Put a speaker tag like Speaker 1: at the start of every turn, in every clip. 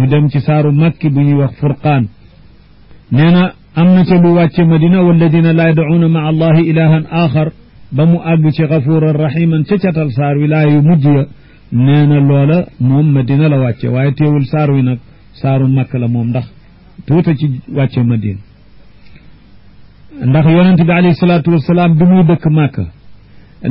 Speaker 1: mu dem ci saaru makki bu ñuy wax furqaan nee na am na ca lu wàcce madina walladina laa yad'uuna maa allahi ilahan axar ba mu àgg ci gafuuran rahiman ca catal saar wi laa yu mujj ya nee na loola moom madina la wàcce waaye teewul saar wi nag saaru makk la moom ndax tuuta ci wàcce madina ndax yonente bi alayhi salaatu wasalaam bi muy dëkk màkka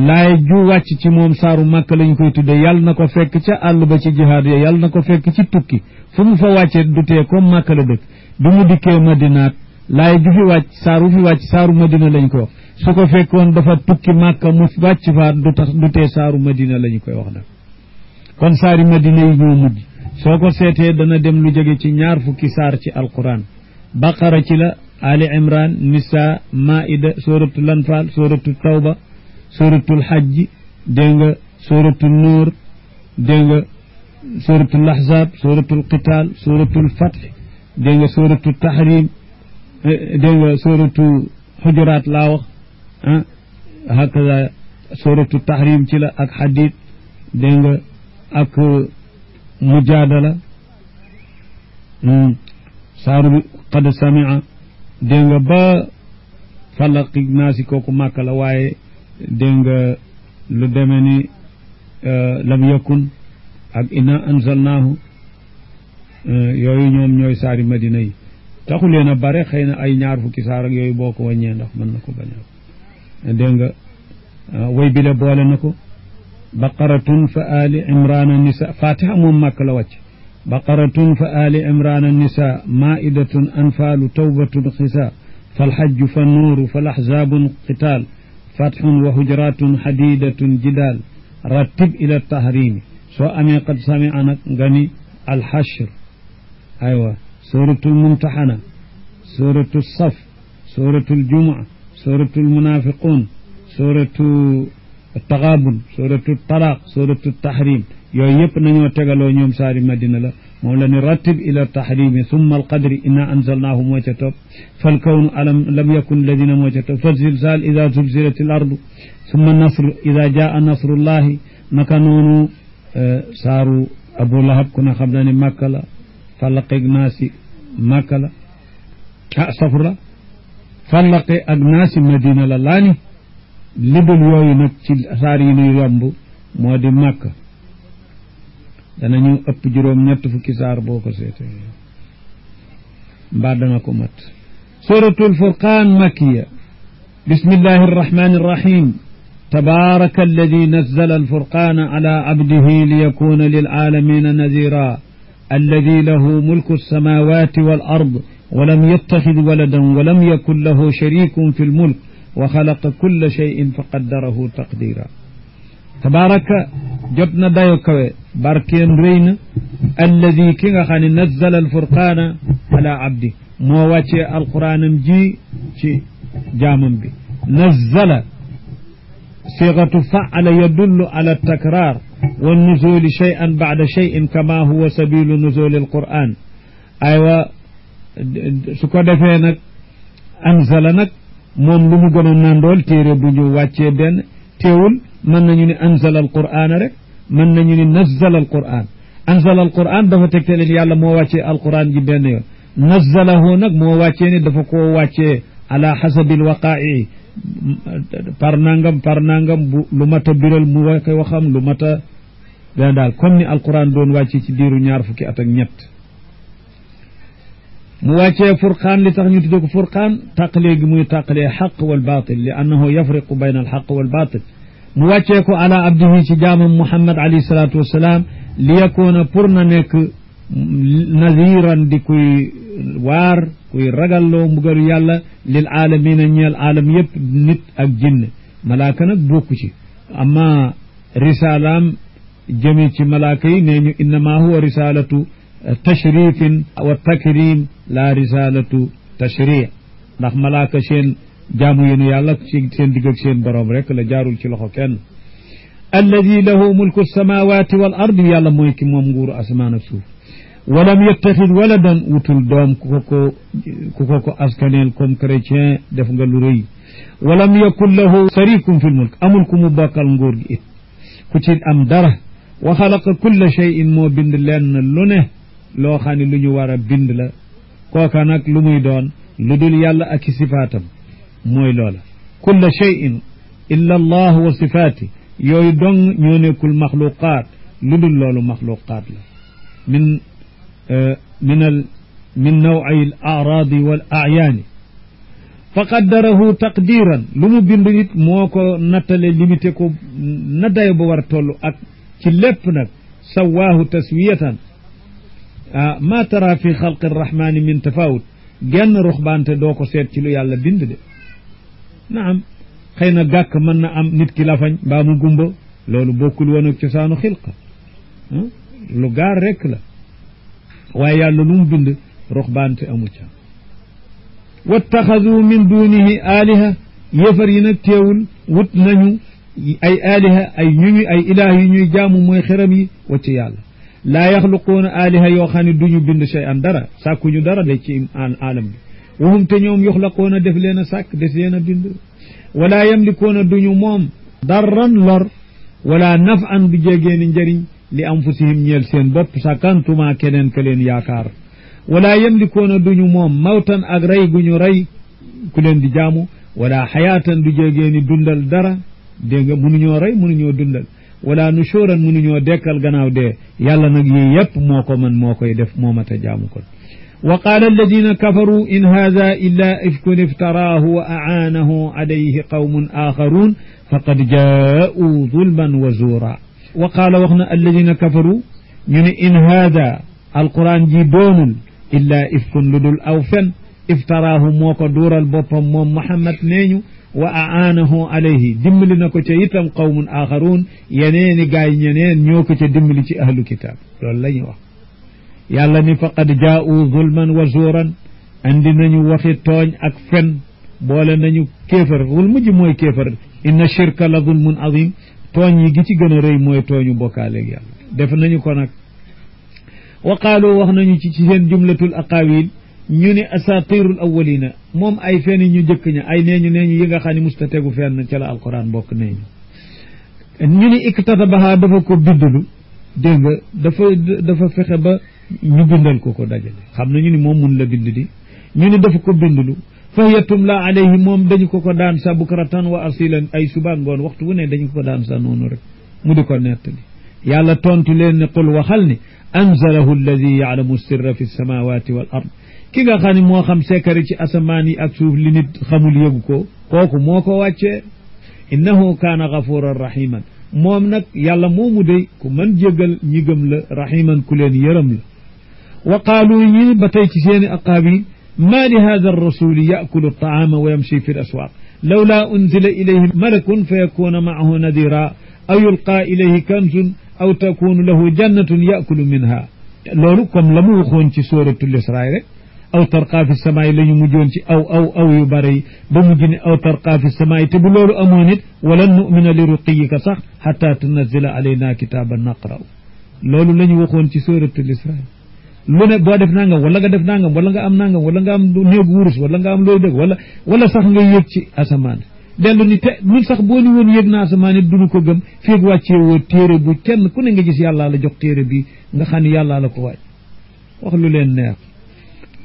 Speaker 1: laay ju wàcc ci moom saaru màkk lañ koy tudde yàlla na ko fekk ca àll ba ci jihaad ya yàlla na ko fekk ci tukki fu mu fa wàcce du tee comme màkk la dëkk bi mu dikkee madinaat laay ju fi wàcc saaru fi wàcc saaru madina lañ ko wax su ko fekkoon dafa tukki màkka mu wàcc faat du tee saaru madina lañu koy wax nag kon saari madina yi ñoo mujj soo ko seetee dana dem lu jóge ci ñaar fukki saar ci alquran baqara ci la ali imran nisa maida suratul anfal suratul tawba suratul hajj dégg nga suratul nuur dégg nga suratul ahzab suratul qital suratul fath dégg nga suratul tahrim dégg nga suratul hujurat laa wax hakaza suratul tahrim ci la ak hadid dégg nga ak mujadala saaru bi qad samia dégg nga ba falaqi naasi kooku màkk la waaye dégg nga lu demee ni lam yakun ak inna anzalnaahu yooyu ñoom ñooy saari madina yi taxu leen a bare xëy na ay ñaar fukki saar ak yooyu boo ko wàññee ndax mën na ko bañ a dégg nga way bi la boole na ko baqaratun fa ali imrana nisa fatiha moom màkk la wàcc baqaratun fa ali imrana nisa maidatun anfaalu tawbatun xisa falxajju fa nuuru falaxzaabun qitaal fathun wa hujratun xadidatun jidaal rattib ila tahrimi soo amee qad samia nag nga ni alxashr aywa suratul mumtaxana suratul saf suratul jumaa suratul munafiqun suratul taxaabun suratul talaq suratul tahrim yooyu yëpp nañoo tegaloo ñoom saari madina la moom la ni rattib ila tahrimi summa alqadri inna anzalnaahu moo ca topp falkawnu lam yakun ladina moo ca topp falzilzal ida zulzilat al ardu summa nasru ida jaa nasrullahi naka noonu saaru abu lahab ku ne xam na ni màkka la falaqeeg naasi màkka la safra falaqe ak naasi madina la laa ni libal yooyu nag ci saar yi nuy romb moo di màkka danañu ëpp juróom ñett fukki saar boo ko seete mbaa dana ko mat suratul furqaan makkiya bismillahi arrahmani arrahim tabaraka alladi nazzala alfurqana ala abdihi liyakuna lilalamina nadira alladi lahu mulku alsamawati wal ard walam yattaxid waladan walam yakun lahu sharikun fi lmulk wa xalaqa kulla cheyin fa qaddarahu taqdira tabaraka jot na dayo kawe barkeem rëy na alladi ki nga xam ne nazzala alfurqaana ala abdi moo wàccee alquraanam ji ci jaamam bi nazzala sigatu faala yadullu ala takrar wa nuzuli cheyan bada cheyin kama huwa sabilu nuzuli alquran aywa su ko defee nag anzala nag moom lu mu gën a nandool téere bu ñu wàccee benn teewul mën nañu ni anzala alquran rek mën nañu ni nazzala alquran anzala alquran dafa tegte leen yàlla moo wàccee alquran ji benn yoon nazzalahu nag moo wàccee ni dafa koo wàccee ala xasabi alwaqaa'i par nangam bu lu mat a biral mu koy waxam lu mat a dana daal comme ni alquran doon wàccee ci diiru ñaar fukki at ak ñett mu wàccee furqaan li tax ñu tudde ko furqaan tàqalee gi muy tàqalee xaq wal baatil li annahu yafriqu bayna alxaq wal baatil mu wàccee ko ala abdihi ci jaamam muhammad alayhi salaatu wassalaam li yakoona pour na nekk nadiran di kuy waar kuy ragalloo mbugalu yàlla lil aalamina ñeel aalam yëpp nit ak jinne malaaka nag bokku ci amma risalaam jëme ci malaaka yi nee ñu innama huwa risalatu tashrifin wa takrim la risalatu tashri ndax malaaka seen jaamu yéenu yàlla ci seen digg ak seen boroom rek la jaarul ci loxo kenn alladi lahu mulku samawati wal ardi yàlla mooy ki moom nguuru asamaan ak suuf walam yattaxid waladan wutul doom ku ko askaneel comme chrétien def nga lu rëy walam yakun lahu sharikun fi lmulk amul ku mu bokkal nguur gi it ku ci am dara wa xalaqa kulla cheyin moo bind lenn lu ne loo xam ne lu ñu war a bind la kooka nag lu muy doon lu dul yàlla ak i sifaatam mooy loola kulla cheyin illa allah wa sifaati yooyu dong ñoo nekkul maxluqaat lu dul loolu maxluqaat la min nawi al araadi wal ayaani fa qaddarahu taqdiran lu mu bind it moo ko nattale limité ko na dayo ba war a toll ak ci lépp nag sawaahu taswiyatan ma tara fi xalqi arrahmani min tafawut genn ruxbaante doo ko seet ci lu yàlla bind de naam xëy na gàkk mën na am nit ki lafañ mbaa mu gumba loolu bokkul woon ak cosaanu xilqa lu gaar rekk la waaye yàlla lu mu bind ruxbaante amu ca wattaxadu min dunihi aliha yéefar yi nag teewul wut nañu ay aliha ay ñuñu ay ilaah yu ñuy jaamu mooy xeram yi wacc yàlla laa yaxluquuna aliha yoo xam ne duñu bind shay an dara sàkkuñu dara de ci alam bi waxum te ñoom yuxlaquuna def leen a sàkk des leen a bind wala yamlikuuna duñu moom darran lor wala naf an du jégeeni njëriñ li anfusihim ñeel seen bopp sàkkantuma keneen ka leen yaakaar wala yamlikuuna duñu moom mawtan ak rey gu ñu rey ku leen di jaamu wala xayaatan du jégeeni dundal dara dégg nga mënuñoo rey mënuñoo dundal wala nushuran mënuñoo dekkal gannaaw dee yàlla nag yii yépp moo ko mën moo koy def moo mat a jaamu kon wa qaala alladina kafaru in hada illa ifkun iftaraahu wa aanahu alayhi qawmun axarun faqad jaa'u zulman wa zuura wa qaala wax na alladina kafaru ñu ne in hada alquran ji doonul illa ifkun lu dul aw fen iftaraahu moo ko duural boppam moom Muhammad neeñu wa aanahu alayhi dimbali na ko ca itam qawmun axarun yeneeni gaay ñeneen ñoo ko ca dimbali ci ahlu kitaab loolu la ñuy wax yàlla ni faqad jaa'u zulman wa zuuran andi nañu waxi tooñ ak fen boole nañu kéefar wul mujj mooy kéefar inna shirka la zulmun azim tooñ yi gi ci gën a rëy mooy tooñu bokkaaleeg yàlla def nañu ko nag wa qaalu wax nañu ci seen jumlatul aqaawil ñu ne asatirul awalina moom ay fen ñu jëkk ña ay neeñu yi nga xam ne musta tegu fenn ca la alquran bokk neeñu ñu ne iktatabaha dafa ko bindlu dégg nga dafa fexe ba ñu bindal ko dajale xam nañu ni moom mun la bind di ñu ne dafa ko bindlu fahiyatum la alayhi moom dañu ko daan sa bukratan wa asilan ay suba ngoon waxtu wu ne dañu ko daan sa noonu rek mu di ko nettali yàlla tontu leen ne qul waxal ni anzalahu alladi yaalamu sirra fi samawati wal ard ki nga xam ne moo xam sekkari ci asamaan yi ak suuf li nit xamul yëgu ko kooku moo ko wàccee innahu kaana gafuran rahiman moom nag yàlla moomu day ku mën jéggal ñi gëm la rahiman ku leen yërëm la wa qaalu ñi ba tey ci seeni aqaabi ma li hada arrasuli yaakulu taama wa yamshi fi l aswaq lawla unzila ilayhi malakun fa yakuna maahu nadira aw yulqa ilayhi kanzun aw takunu lahu jannatun yaakulu minha loolu comme la mu waxoon ci suratul Israa rek aw tarqaa fi samaay la ñu mujjoon ci aw yu bare yi ba mujj ne aw tarqaa fi samaay te bu loolu amoon it walan nu'mina li ruqiyika sax xatta tunazila alayna kitaaban naqra'u loolu la ñu waxoon ci suratul Israa lu ne boo def nangam wala nga def nangam wala nga am nangam wala nga am néegu wurus wala nga am looy dëgg wala sax nga yëg ci asamaan dellu ni te ñun sax boo ni woon yëg na asamaan it duñu ko gëm feeg wàccee woo téere bu kenn ku ne nga gis yàllaa la jox téere bi nga xam ne yàllaa la ko wàcc wax lu leen neex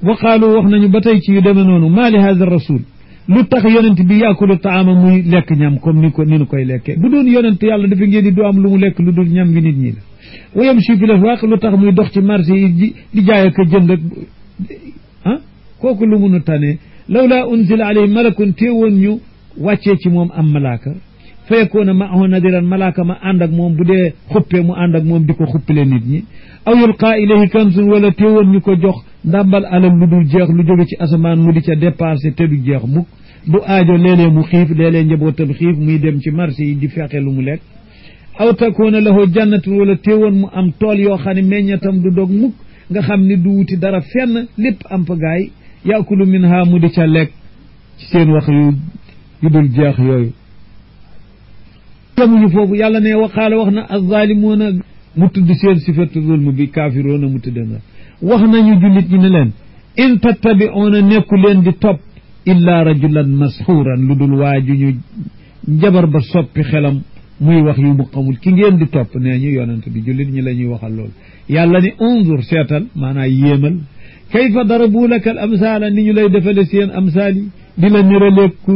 Speaker 1: wa qaalu wax nañu ba tey ci yu demee noonu maa li hada rasul lu tax yonent bi yaakulu taama muy lekk ñam comme ni nu koy lekkee bu doon yonent yàlla dafa ngeen di du am lu mu lekk lu dul ñam bi nit ñi la wa yamshi fil aswaaq lu tax muy dox ci marché yi di jaay ak jënd ak kooku lu mun a tane lawla unzila alayhi malakun teewoon ñu wàccee ci moom am malaaka fa yakuuna ma'ahu nadiran malaaka ma ànd ak moom bu dee xuppee mu ànd ak moom di ko xuppile nit ñi aw yulqaa ilayhi kanzun wala teewoon ñu ko jox ndàmbal alal lu dul jeex lu jóge ci asamaan mu di ca dépensé te du jeex mukk du aajo léeg-léeg mu xiif léeg-léeg njabootam xiif muy dem ci marché yi di fexe lu mu lekk aw takuuna lahu jannatun wala teewoon mu am tool yoo xam ne meññatam du dog mukk nga xam ni du wuti dara fenn lépp am fa gaay yaakulu minha mu di ca lekk ci seen wax yu dul jeex yooyu yamuñu foofu yàlla ne waqaala wax na azzaalimuuna mu tudd seen sifatu zulm bi kaafiroona mu tudd nga wax nañu jullit ñi ne leen in tattabi'uuna nekku leen di topp illa rajulan masxuuran lu dul waa ju ñu njabar ba soppi xelam muy wax yu mu xamul ki ngeen di topp nee ñu yonent bi jullit ñi la ñuy waxal loolu yàlla ni unzur seetal maanaam yéemal kayfa darabu laka al amsaala ni ñu lay defale seen amsaal yi di la niraleeg ku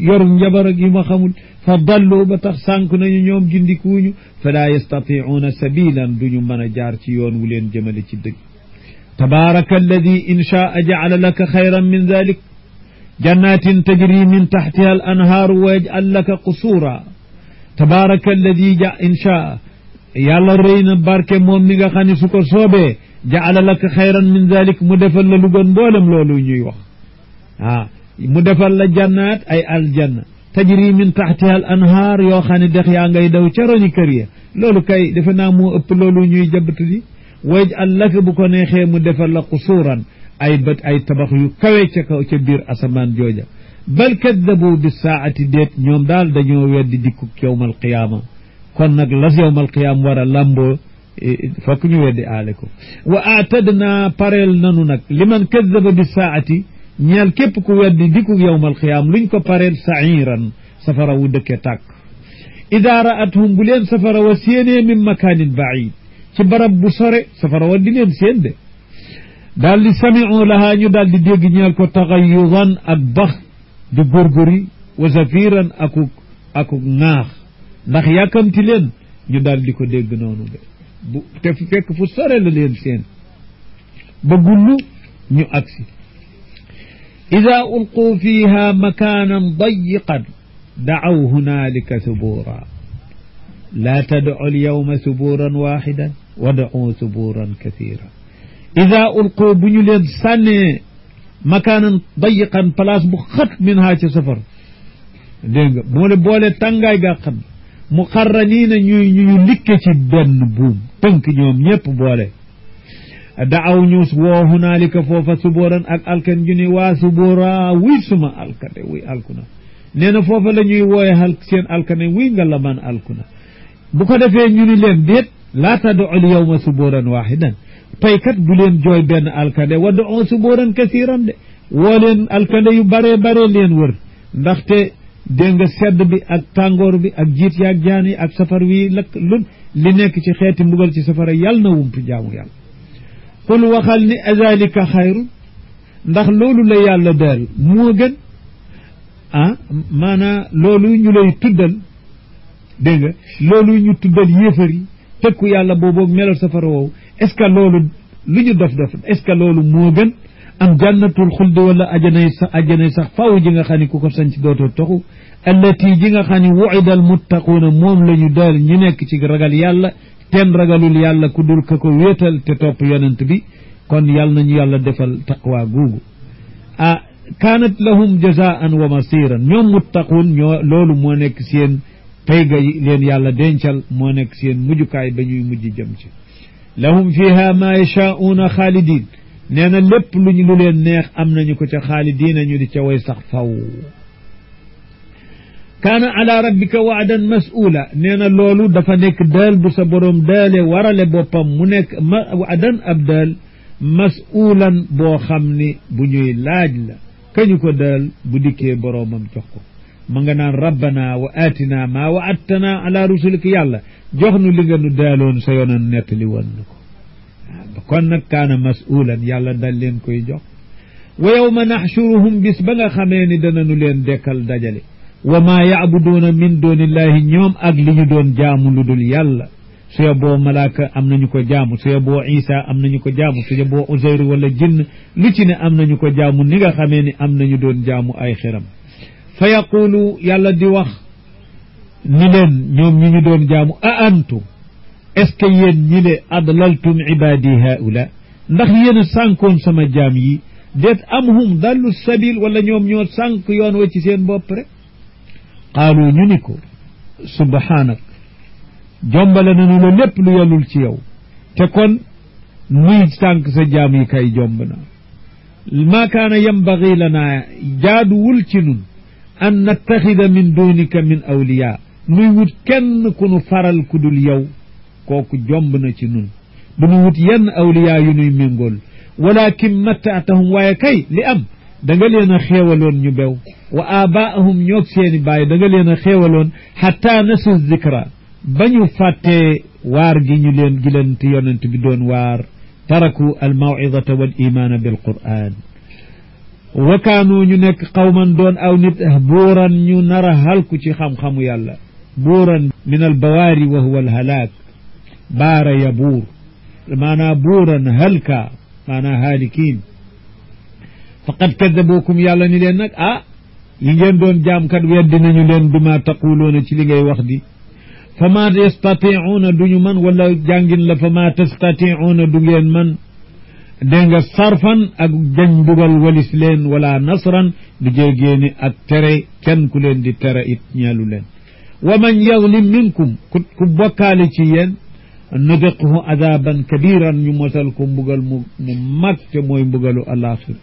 Speaker 1: yor njabar ak yu ma xamul fa dallu ba tax sànk nañu ñoom gindikuuñu falaa yastatiuuna sabilan duñu mën a jaar ci yoon wu leen jëmale ci dëgg tabaraka alladi in shaa jacala laka xayran min dalik jannatin tajri min taxtiha al anhaaru wa yajcal laka qusuura tabaraka alladi in shaa yàlla rëy na barke moom mi nga xam ne su ko soobee jacala laka xayran min dalik mu defal la lu gën mboolem loolu ñuy wax mu defal la jannaat ay aljanna tajri min taxtiha al anhaar yoo xam ne dex yaa ngay daw ca roni kër ya loolu kay defe naa moo ëpp loolu ñuy jabatu di waj'al laka bu ko neexee mu defal la qusuuran ay bët ay tabax yu kawe ca kaw ca biir asamaan jooja bal kaddabu bi saati déet ñoom daal dañoo weddi dikkuk yowmal qiyaama kon nag las yowmal qiyaama war a lamboo fokk ñu weddi aale ko wa aatadna pareel nanu nag liman kaddaba bi saati ñeel képp ku weddi dikkuk yowmal qiyaama luñ ko pareel sa'iran safara wu dëkke tàkk ida ra'athum bu leen safara wa séenee min makaanin ba'iid ci barab bu sore safara wa di leen seen de daal di sami'u lahaa ñu daal di dégg ñeel ko taxayyudan ak bax di góorgóri wa zafiran akuk ŋaax ndax yàkkamti leen ñu daal di ko dégg noonu de bu te fekk fu sore la leen seen ba gullu ñu agsi ida ulquu fiha makaanan dayiqan dacaw hunaalika subuura laa tadcu alyawma subuuran waaxidan wad'u subuuran kasiira ida ulquu bu ñu leen sànnee makaanan dayiqan place bu xat min haa ca safar dégg nga moo le boole tàngaay ga xam mu xarraniina ñu likke ci benn buum tënk ñoom ñépp boole daaw ñu woo hunaalika foofa subuuran ak alkan ju ni waa subuura wuy suma alkane wuy alkuna nee na foofa la ñuy wooye seen alkane wuy nga la man alkuna bu ko defee ñu ni leen déet laa tad'u al yawma subuuran waahidan tey kat bu leen jooy benn alkande wad'u subuuran kasiiran de woo leen alkande yu bare leen wër ndaxte dégg nga sedd bi ak tàngoor bi ak jiit yaak jaan yi ak safar wi lakk lu li nekk ci xeeti mbugal ci safara yàlla na wump jaamu yàlla qul waxal ni azalika xayru ndax loolu la yàlla daal moo gën maanaa loolu ñu lay tuddal dégg nga loolu ñu tuddal yéefar yi tëkku yàlla boobu melal safara woowu est-ce que loolu lu ñu dof est-ce que loolu moo gën am jannatul xuldi wala ajanay sax faw ji nga xam ne ku ko sanc dootoo toxu allati ji nga xam ne wu'ida al muttaquuna moom la ñu daal ñu nekk ci ragal yàlla kenn ragalul yàlla ku dul ka ko wéetal te topp yonent bi kon yàlla nañu yàlla defal taqwa googu kaanat lahum jazaan wa masiran ñoom muttaquun loolu moo nekk seen pay ga leen yàlla dencal moo nekk seen mujjukaay ba ñuy mujj jëm ci lahum fiha ma yashaa'uuna xaalidin nee na lépp lu leen neex am nañu ko ca xaalidiina ñu di ca way sax faw kaana ala rabbika waadan mas'uula nee na loolu dafa nekk daal bu sa boroom daale warale boppam mu nekk waadan ab daal mas'uulan boo xam ni bu ñuy laaj la kañu ko daal bu dikkee boroomam jox ko ma nga naan rabbana wa aatina maa wa'adtana ala rusulika yàlla jox nu li nga nu daaloon sa yonan nettali woon na ko kon nag kaana mas'uulan yàlla dal leen koy jox wa yawma naxshuruhum bis ba nga xamee ni dananu leen dekkal dajale wa maa yacbuduuna min doonillahi ñoom ak li ñu doon jaamu lu dul yàlla su yeboo malaaka am nañu ko jaamu su yeboo isa am nañu ko jaamu su yeboo uzayr wala jinn lu ci ne am nañu ko jaamu ni nga xamee ni am nañu doon jaamu ay xiram fa yaqulu yàlla di wax ni leen ñoom ñi ñu doon jaamu a antum est-ce que yéen ñi le adlaltum ibadi haula ndax yéen a sànkoon sama jaam yi déet am hum dallu sabil wala ñoom ñoo sànk yoon wa ci seen bopp rek qaalu ñu ni ko subhaanak jombale nañu la lépp lu yellul ci yow te kon muy sànk sa jaam yi kay jomb na maa kaana yambagi lana jaaduwul ci nun an nattaxida min dunika min awliya nuy wut kenn ku nu faral ku dul yow kooku jomb na ci nun du nu wut yenn awliya yu nuy méngool walakin mattaatahum waaye kay li am da nga leen a xeewaloon ñu bew wa abaahum ñoog seeni baay da nga leen a xeewaloon xatta nasu zikra ba ñu fàttee waar gi ñu leen gi leen te yonent bi doon waar taraku al mawidata wal imaana bil quran wa kaanu ñu nekk qawman doon aw nit buuran ñu nar a halku ci xam-xamu yàlla buuran min al bawaari wa huwa al halaak baara ya buur maanaa buuran halka maanaa haalikiin faqad kadabukum yàlla ni leen nag yi ngeen doon jaamkat weddi nañu leen bima taquluuna ci li ngay wax di fa ma yastatiuuna duñu man wala jàngin la fa ma tastatiuuna du ngeen man dégg nga sarfan ak jañ mbugal walis leen wala nasran du jéegéeni ak tere kenn ku leen di tere it ñeelu leen wa man yazlim minkum ku bokkaale ci yéen nudiqhu adaban kabiran ñu mosal ko mbugal mu mag te mooy mbugalu alaxir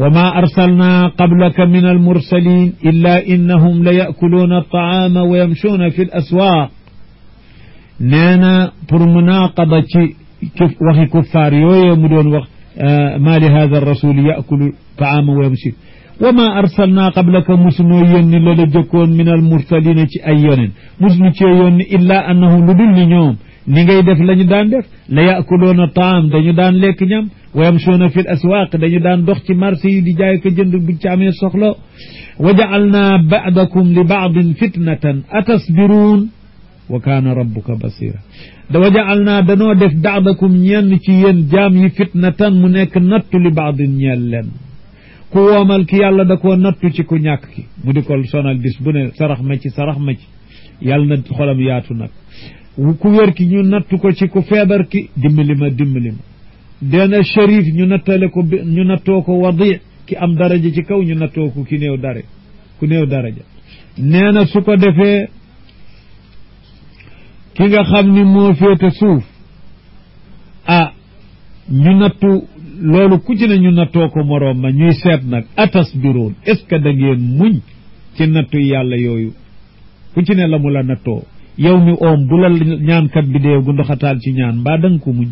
Speaker 1: wa ma arsalna qablaka min almursalin illa innahum la yakuluuna altaama wa yamshuuna fi l aswaaq nee na pour munaqaba ci waxi kuffaar yooyee mu doon wax ma li hada arrasul yakulu taama wa yamshi wa ma arsalna qablaka musunoo yónni la la jëkkoon min almursalina ci ay yonen musunu cee yónni illa annahum lu dul ni ñoom ni ngay def la ñu daan def la yakuloona taam dañu daan lekk ñam wa yamshuuna fi l aswaaq dañu daan dox ci marché yi di jaay ko jënd buñ ci amee soxla wa ja'alna ba'dakum li ba'din fitnatan atasbiruun wa kaana rabbuka basira wa ja'alna danoo def ba'dakum ñenn ci yéen jaam yi fitnatan mu nekk nattu li ba'din ñeel leen ku woomal ki yàlla da koo nattu ci ku ñàkk ki mu di ko sonal bis bu ne sarax ma ci yàlla na xolam yaatu nag ku wér ki ñu nattu ko ci ku feebar ki dimbali ma dena sharif ñu nattoo ko wadi ki am daraja ci kaw ñu nattoo ko ki néew daraja nee na su ko defee ki nga xam ni moo féete suuf ñu nattu loolu ku ci ne ñu nattoo ko moroom ma ñuy seet nag atasbiroon est-ce que da ngeen muñ ci nattu yàlla yooyu ku ci ne la mu la nattoo yow mi oom bu la ñaankat bi dee gu ndoxataal ci ñaan mbaa danga ko muñ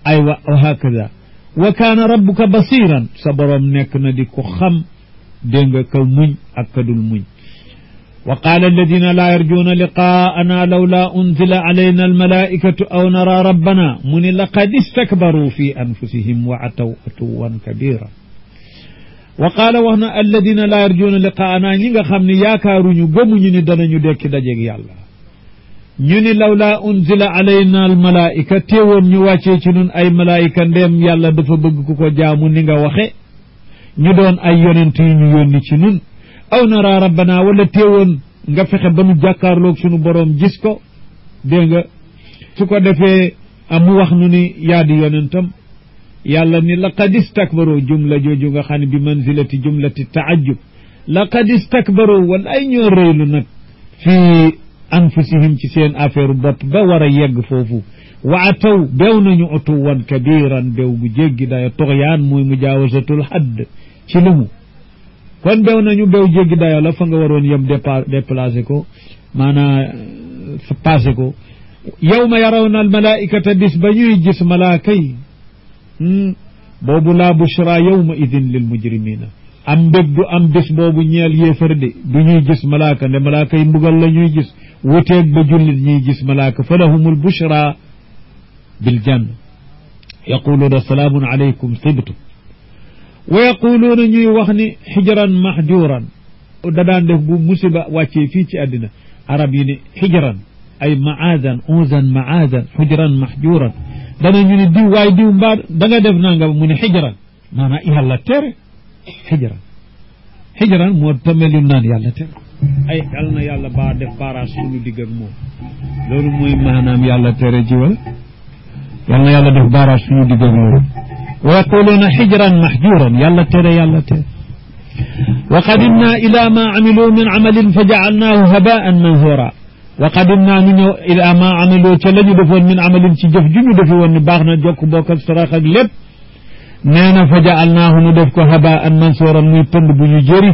Speaker 1: aywa wa hakada wa kaana rabbuka basiran sa borom nekk na di ko xam dégg nga ka muñ ak ka dul muñ wa qaala alladina laa yarjuuna liqaa'ana lawlaa unzila alayna almalaa'ikatu aw nara rabbana mu ni laqad istakbaru fi anfusihim wa ataw utuwan kabira wa qaala wax na alladina laa yarjuuna liqaa'ana ñi nga xam ne yaakaaruñu gëmuñu ni danañu dekki dajeeg yàlla ñu ni lawlaa unzila alayna almalaa'ika teewoon ñu wàccee ci nun ay malaayika ndeem yàlla dafa bëgg ku ko jaamu ni nga waxe ñu doon ay yonent yu ñu yónni ci nun aw nara rabbana wala teewoon nga fexe ba nu jàkkaarloog sunu boroom gis ko dégg nga su ko defee mu wax nu ni yaa di yonentam yàlla ni laqad istakbaru jumla jooju nga xam ne bi manzilati jumlati taajjub laqad istakbaru wala ay ñoo rëylu nag fii anfusihim ci seen affaire bopp ba war a yegg foofu wa ataw bew nañu utuwan kabiran bew bu jéggi dayo toxyaan mooy mujaawazatul hadd ci limu kon bew nañu bew jéggi dayo la fa nga waroon yem déplacé ko maanaa passé ko yawma yarawna al malaikata bis ba ñuy gis malaaka yi boobu laa bushra yawma idin lil mujrimina am mbég du am bis boobu ñeel yéefar de du ñuy gis malaaka nde malaaka yi mbugal la ñuy gis wuteeg ba jullit ñuy gis malaaka fa lahumul bushra bil janna yaquluuna salaamun alaykum tibtum wa yaquluuna ñuy wax ni xijran mahjuran da daan def bu musiba wàccee fii ci àddina arab yi ni xijran ay maadan unzan maadan xujran mahjuran dana ñu ni diw waay diw mbaa da nga def nanga mu ne xijran maanaam yàlla tere xijran moo tamel yu naan yàlla tere ay yal na yàlla baa def baaraas suñu digg ak moom loolu mooy maanaam yàlla tere jiwal yal na yàlla def baaraas suñu digg ak moom wa yaquluuna xijran mahjuran yàlla tere wa qadimna ila ma amilu min amalin fa jaalnaahu habaan manthura wa qadimna ñu ñëw ila ma amilu ca la ñu defoon min amalin ci jëf ju ñu defi woon ni baax na jokk bokk ak sarax ak lépp nee na fa jaalnaahu nu def ko habaan mansuran muy pënd bu ñu jëri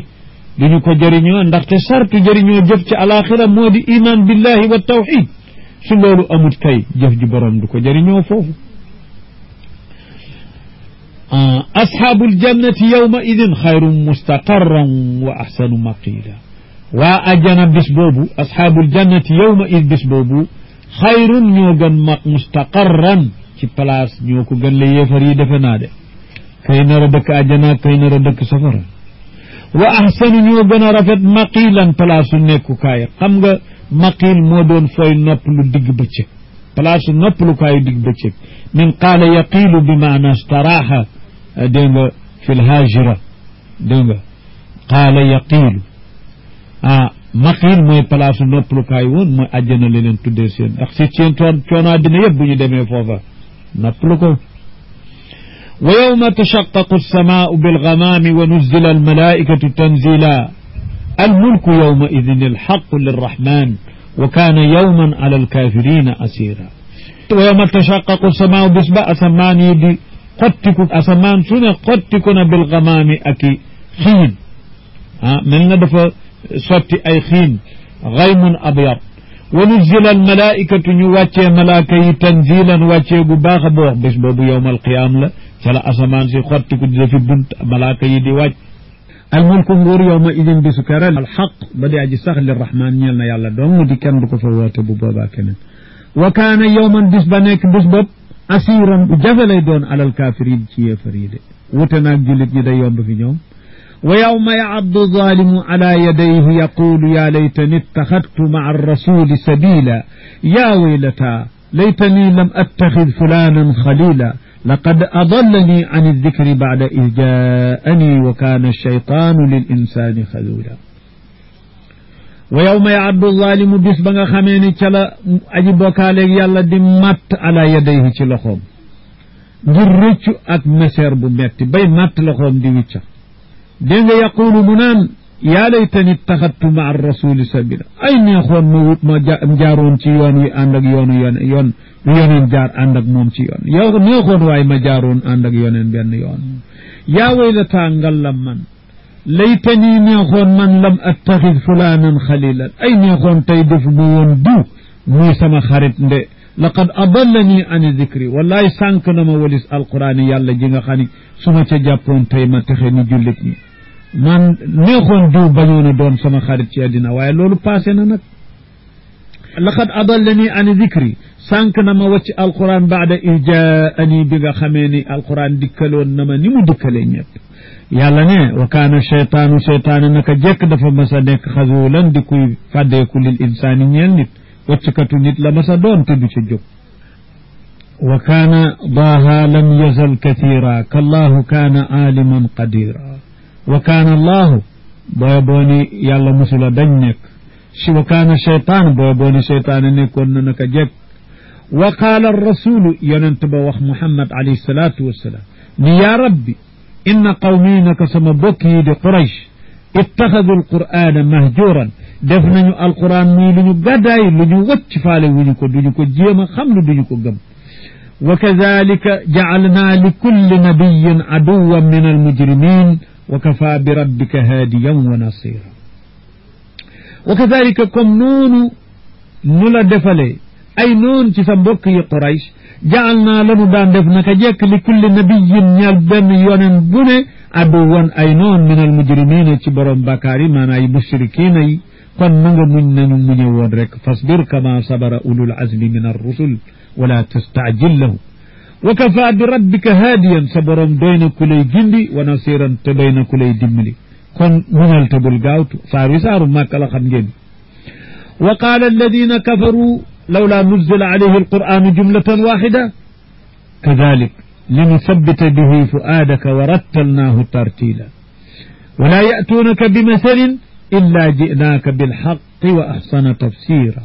Speaker 1: duñu ko jëriñoo ndaxte sartu jëriñoo jëf ci alaxira moo di iman billahi wa tawxid su loolu amut kay jëf ji borom du ko jëriñoo foofu asxaabul jannati yawma idin xayrun mustaqarran wa axsanu maqila waa ajjana bis boobu asxaabul jannati yawma id bis boobu xayrun ñoo gën mustaqarran ci place ñoo ko gën la yéefar yi defe naa de kay nar a dëkk àjjana kay nar a dëkk safara wa ahsanu ñoo gën a rafet maqilan place su nekkukaay xam nga maqil moo doon fooy nopp lu digg bëccëg place su nopp lu kaayu digg bëccëg min qaala yaqiilu bi maana staraaxa dégg nga fi lhaajira dégg nga qaala yaqiilu maqil mooy place su nopp lu kaay woon mooy àjjana la leen tuddee seen ndax si seen coono àddina yëpp bu ñu demee foofa nopp lu ko ويوم تشقق السماء بالغمام ونزل الملائكة تنزيلا الملك يومئذ الحق للرحمن وكان يوما على الكافرين أسيرا ويوم تشقق السماء بسبع أسمان يدي قتك أسمان سنة قتكنا بالغمام أكي خين من ندف صوت أي خين غيم أبيض ونزل الملائكة نواتي ملائكة تنزيلا واتي بباخ بوخ بس بوب يوم القيامة فلا أسمان سي خطك في بنت ملائكة يدي واج الملك نور يومئذ بسكر الحق بدي أجي سخل للرحمن يلنا يالا دوم دي كان دكو فوات بوبا كنن وكان يوما بس بنك بس بوب أسيرا جفل دون على الكافرين كي فريد وتناك جلت يدا يوم في يوم ويوم يعض الظالم على يديه يقول يا ليتني اتخذت مع الرسول سبيلا يا ويلتا ليتني لم أتخذ فلانا خليلا لقد أضلني عن الذكر بعد إذ جاءني وكان الشيطان للإنسان خذولا ويوم يعض الظالم بس بغا خميني تلا أجي بوكاليك يالا دي مات على يديه تلخوم ngir rëccu ak meseer bu metti bay matt loxoom di wicca dégg nga yaqulu mu naan yaa laytani ittaxadtu maa rasuli sabila ay neexoon ma wut ma jaaroon ci yoon wi ànd ak yoonu yoon yoneen jaar ànd ak moom ci yoon yow neexoon waaye ma jaaroon ànd ak yoneen benn yoon yaa waylataa ngallam man laytani neexoon man lam attaxid fulaanan xalilan ay neexoon tey defu ma woon diw muy sama xarit nde laqad adallani an dicri wallahi sànq na ma walis alquraan yàlla ji nga xam ni su ma ca jàppoon tey ma texe ni jullit ñi man neexoon diw bañoon a doon sama xarit ci àddina waaye loolu passé na nag laqad adallani an dicri sànq na ma wacc alquran baada iz jaani bi nga xamee ni alquran dikkaloon na ma ni mu dikkalee ñëpp yàlla ne wa kaana cheytaanu naka jekk dafa mas a nekk xasuulan di kuy fàddeeku lil insaani ñeel nit waccikatu nit la masa doon te du ca jóg wa kaana daaha lam yazal kathira kallahu kaana aliman qadira wa kaana allahu booy booni yàlla musula dañ nekk si wa kaana cheytaan booy booni cheytaane nekkoon na naka jekk wa qaala rasulu yonent ba wax muhammad alayhi salaatu wassalaam ni yaa rabbi inna qawmi naka sama bokk yi di quraysh ittaxadu alqur'ana mahjuran def nañu alquran muy lu ñu gàddaay lu ñu wacc faale wuñu ko duñu ko jéem a xam lu duñu ko gëm wa kadalika jacalna li kulli nabiyin aduwan min almujrimin wa kafa bi rabbika haadiyan wa nasira wa kadalika comme noonu nu la defalee ay noonu ci sa mbokk yi Quraysh jacalna lanu daan def naka jekk li kulli nabiyin ñal benn yonen bu ne aduwan ay noon min almujrimina ci borom bàkkaar yi maanaam ay mushrikiina yi kon na nga muñ nañu muñe woon rek fasbir kama sabara ulul azmi min arrusul wala tastaajil lahu wa kafa bi rabbika haadiyan sa borom doy na ku lay gindi wa nasiran te doy na ku lay dimbali kon muñal te bul gaawtu saar wi saaru màkka la xam ngeen wa qaala alladina kafaru lawla nuzila alayhi alquranu jumlatan waxida kadalik linusabbita bihi fuaadaka wa rattalnaahu tartila wala ya'tuunaka bi masalin illa ji'naaka bilxaqi wa axsana tafsira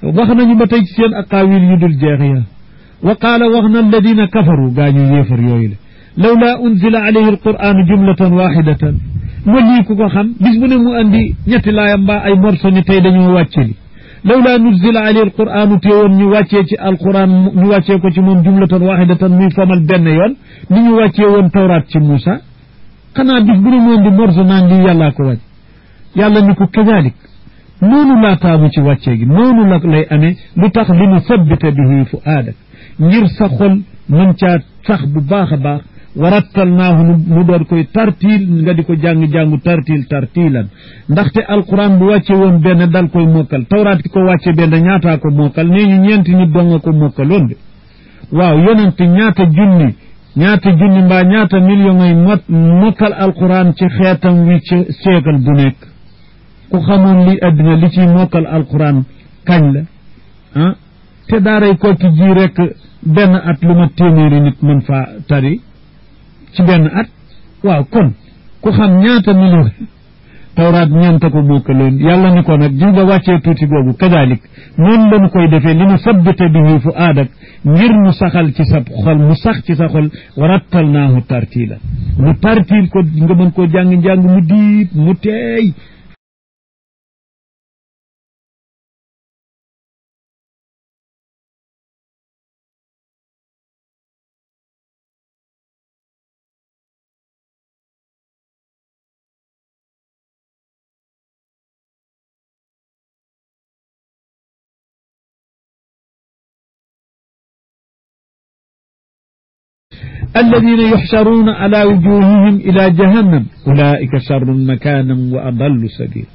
Speaker 1: wax nañu ba tey ci seen aqaawil yu dul jeex ya wa qaala wax na alladina kafaru gaa ñu yéefar yooyu la lawla unzila alayhi alquranu jumlatan waxidatan mo lii ku ko xam bis bu ne mu andi ñetti laayam mbaa ay morso ni tey dañoo wàcce li lawla nuzila alayhi alquranu teewoon ñu wàccee ci alquran ñu wàccee ko ci moom jumlatan waxidatan muy famal benn yoon ni ñu wàccee woon tawraat ci Muusa xanaa bis bu ne mu andi morso naan lii yàllaa ko wàcc yàlla ni ko kadalik noonu laa taamu ci wàccee gi noonu la lay amee lu tax li nu sabbita bihi fuaadak ngir sa xol mën caa sax bu baax a baax warattalnaahu nu door koy tartiil nga di ko jàng-jàngu tartiilan ndaxte alquran bu wàcce woon benn dal koy mokkal tawraat ki ko wàcce benn ñaataa ko mokkal nee ñu ñeenti nit donga ko mokkaloon de waaw yonent ñaata junni mbaa ñaata million ay mokkal alquran ci xeetam wi ci seekal bu nekk ku xamoon li addina li ciy mokkal alquran kañ la ah te daaray Koki ji rek benn at lu ma téeméeri nit mën faa tari ci benn at waaw kon ku xam ñaata million tawraat ñeenta ko mokkaloon yàlla ni ko nag ji nga wàccee tuuti boobu kadalik noonu lañu koy defee li nu sabbite bihi fu aadak ngir mu saxal ci sa xol mu sax ci sa xol warattalnaahu tartiila mu tartiil ko nga mën koo jàng mu diib mu teey الذين يحشرون على وجوههم إلى جهنم أولئك شر مكانا وأضل سبيلا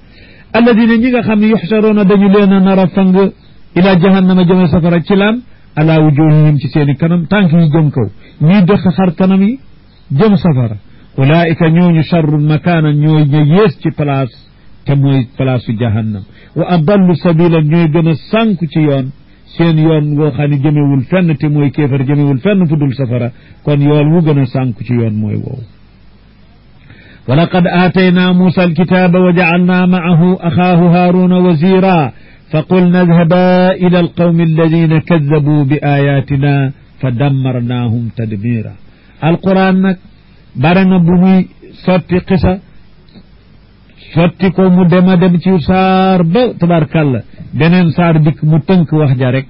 Speaker 1: الذين نيغا خامي يحشرون دانيو لينا نارا فانغ إلى جهنم جمع سفر تشلام على وجوههم ci seeni kanam tànk yi jëm kaw ñi dox xar kanam yi jëm safara أولئك ñooñu شر مكانا ñooy ña yées ci place te mooy place jahannam wa أضل سبيلا ñooy gën a sànku ci yoon seen yoon woo xam ne jëmewul fenn te mooy kéefar jëmewul fenn fu dul safara kon yoon wu gën a sànku ci yoon mooy woowu wa laqad aataynaa muusa alkitaaba wa jacalnaa macahu axaahu haaruna wazira fa qulna idhaba ila alqawmi alladina kadabuu bi ayatina fa dammarnaahum tadmira alquran nag bare na bu muy sotti xisa sotti ko mu dema dem ci saar ba tabarkàlla beneen saar dikk mu tënk wax ja rek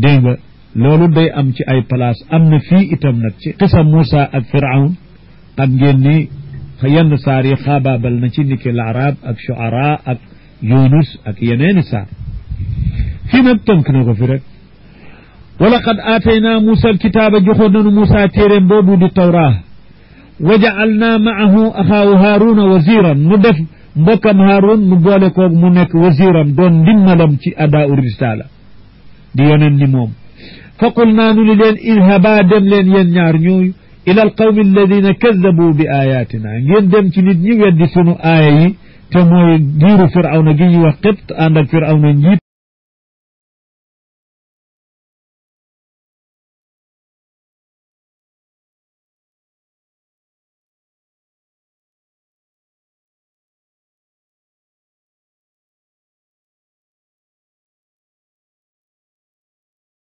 Speaker 1: dégg nga loolu day am ci ay place am na fii itam nag ci xisa Muusa ak Firawn xam ngeen ni yenn saar yi xaabaabal na ci niki Al-Arab ak Shu'ara ak Yunus ak yeneeni saar fii nag tënk na ko fi rek wa laqad aataynaa Muusa alkitaaba joxoon nanu Muusa téeréem boobu di Tawraa wa ja'alnaa ma'ahu axaahu Haaruna waziran nu def mbokkam Haarun nu boole koog mu nekk waziram doon ndimmalam ci adaa'u risaala di yoneen ni moom fa qulnaa nu ni leen idhabaa dem leen yéen ñaar ñooyu ila alqawmi alladina kadabuu bi ayatina ngeen dem ci nit ñi weddi sunu aaya yi te mooy giiru Firawna gi ñuy wax Qibt ànd ak Firawna njiit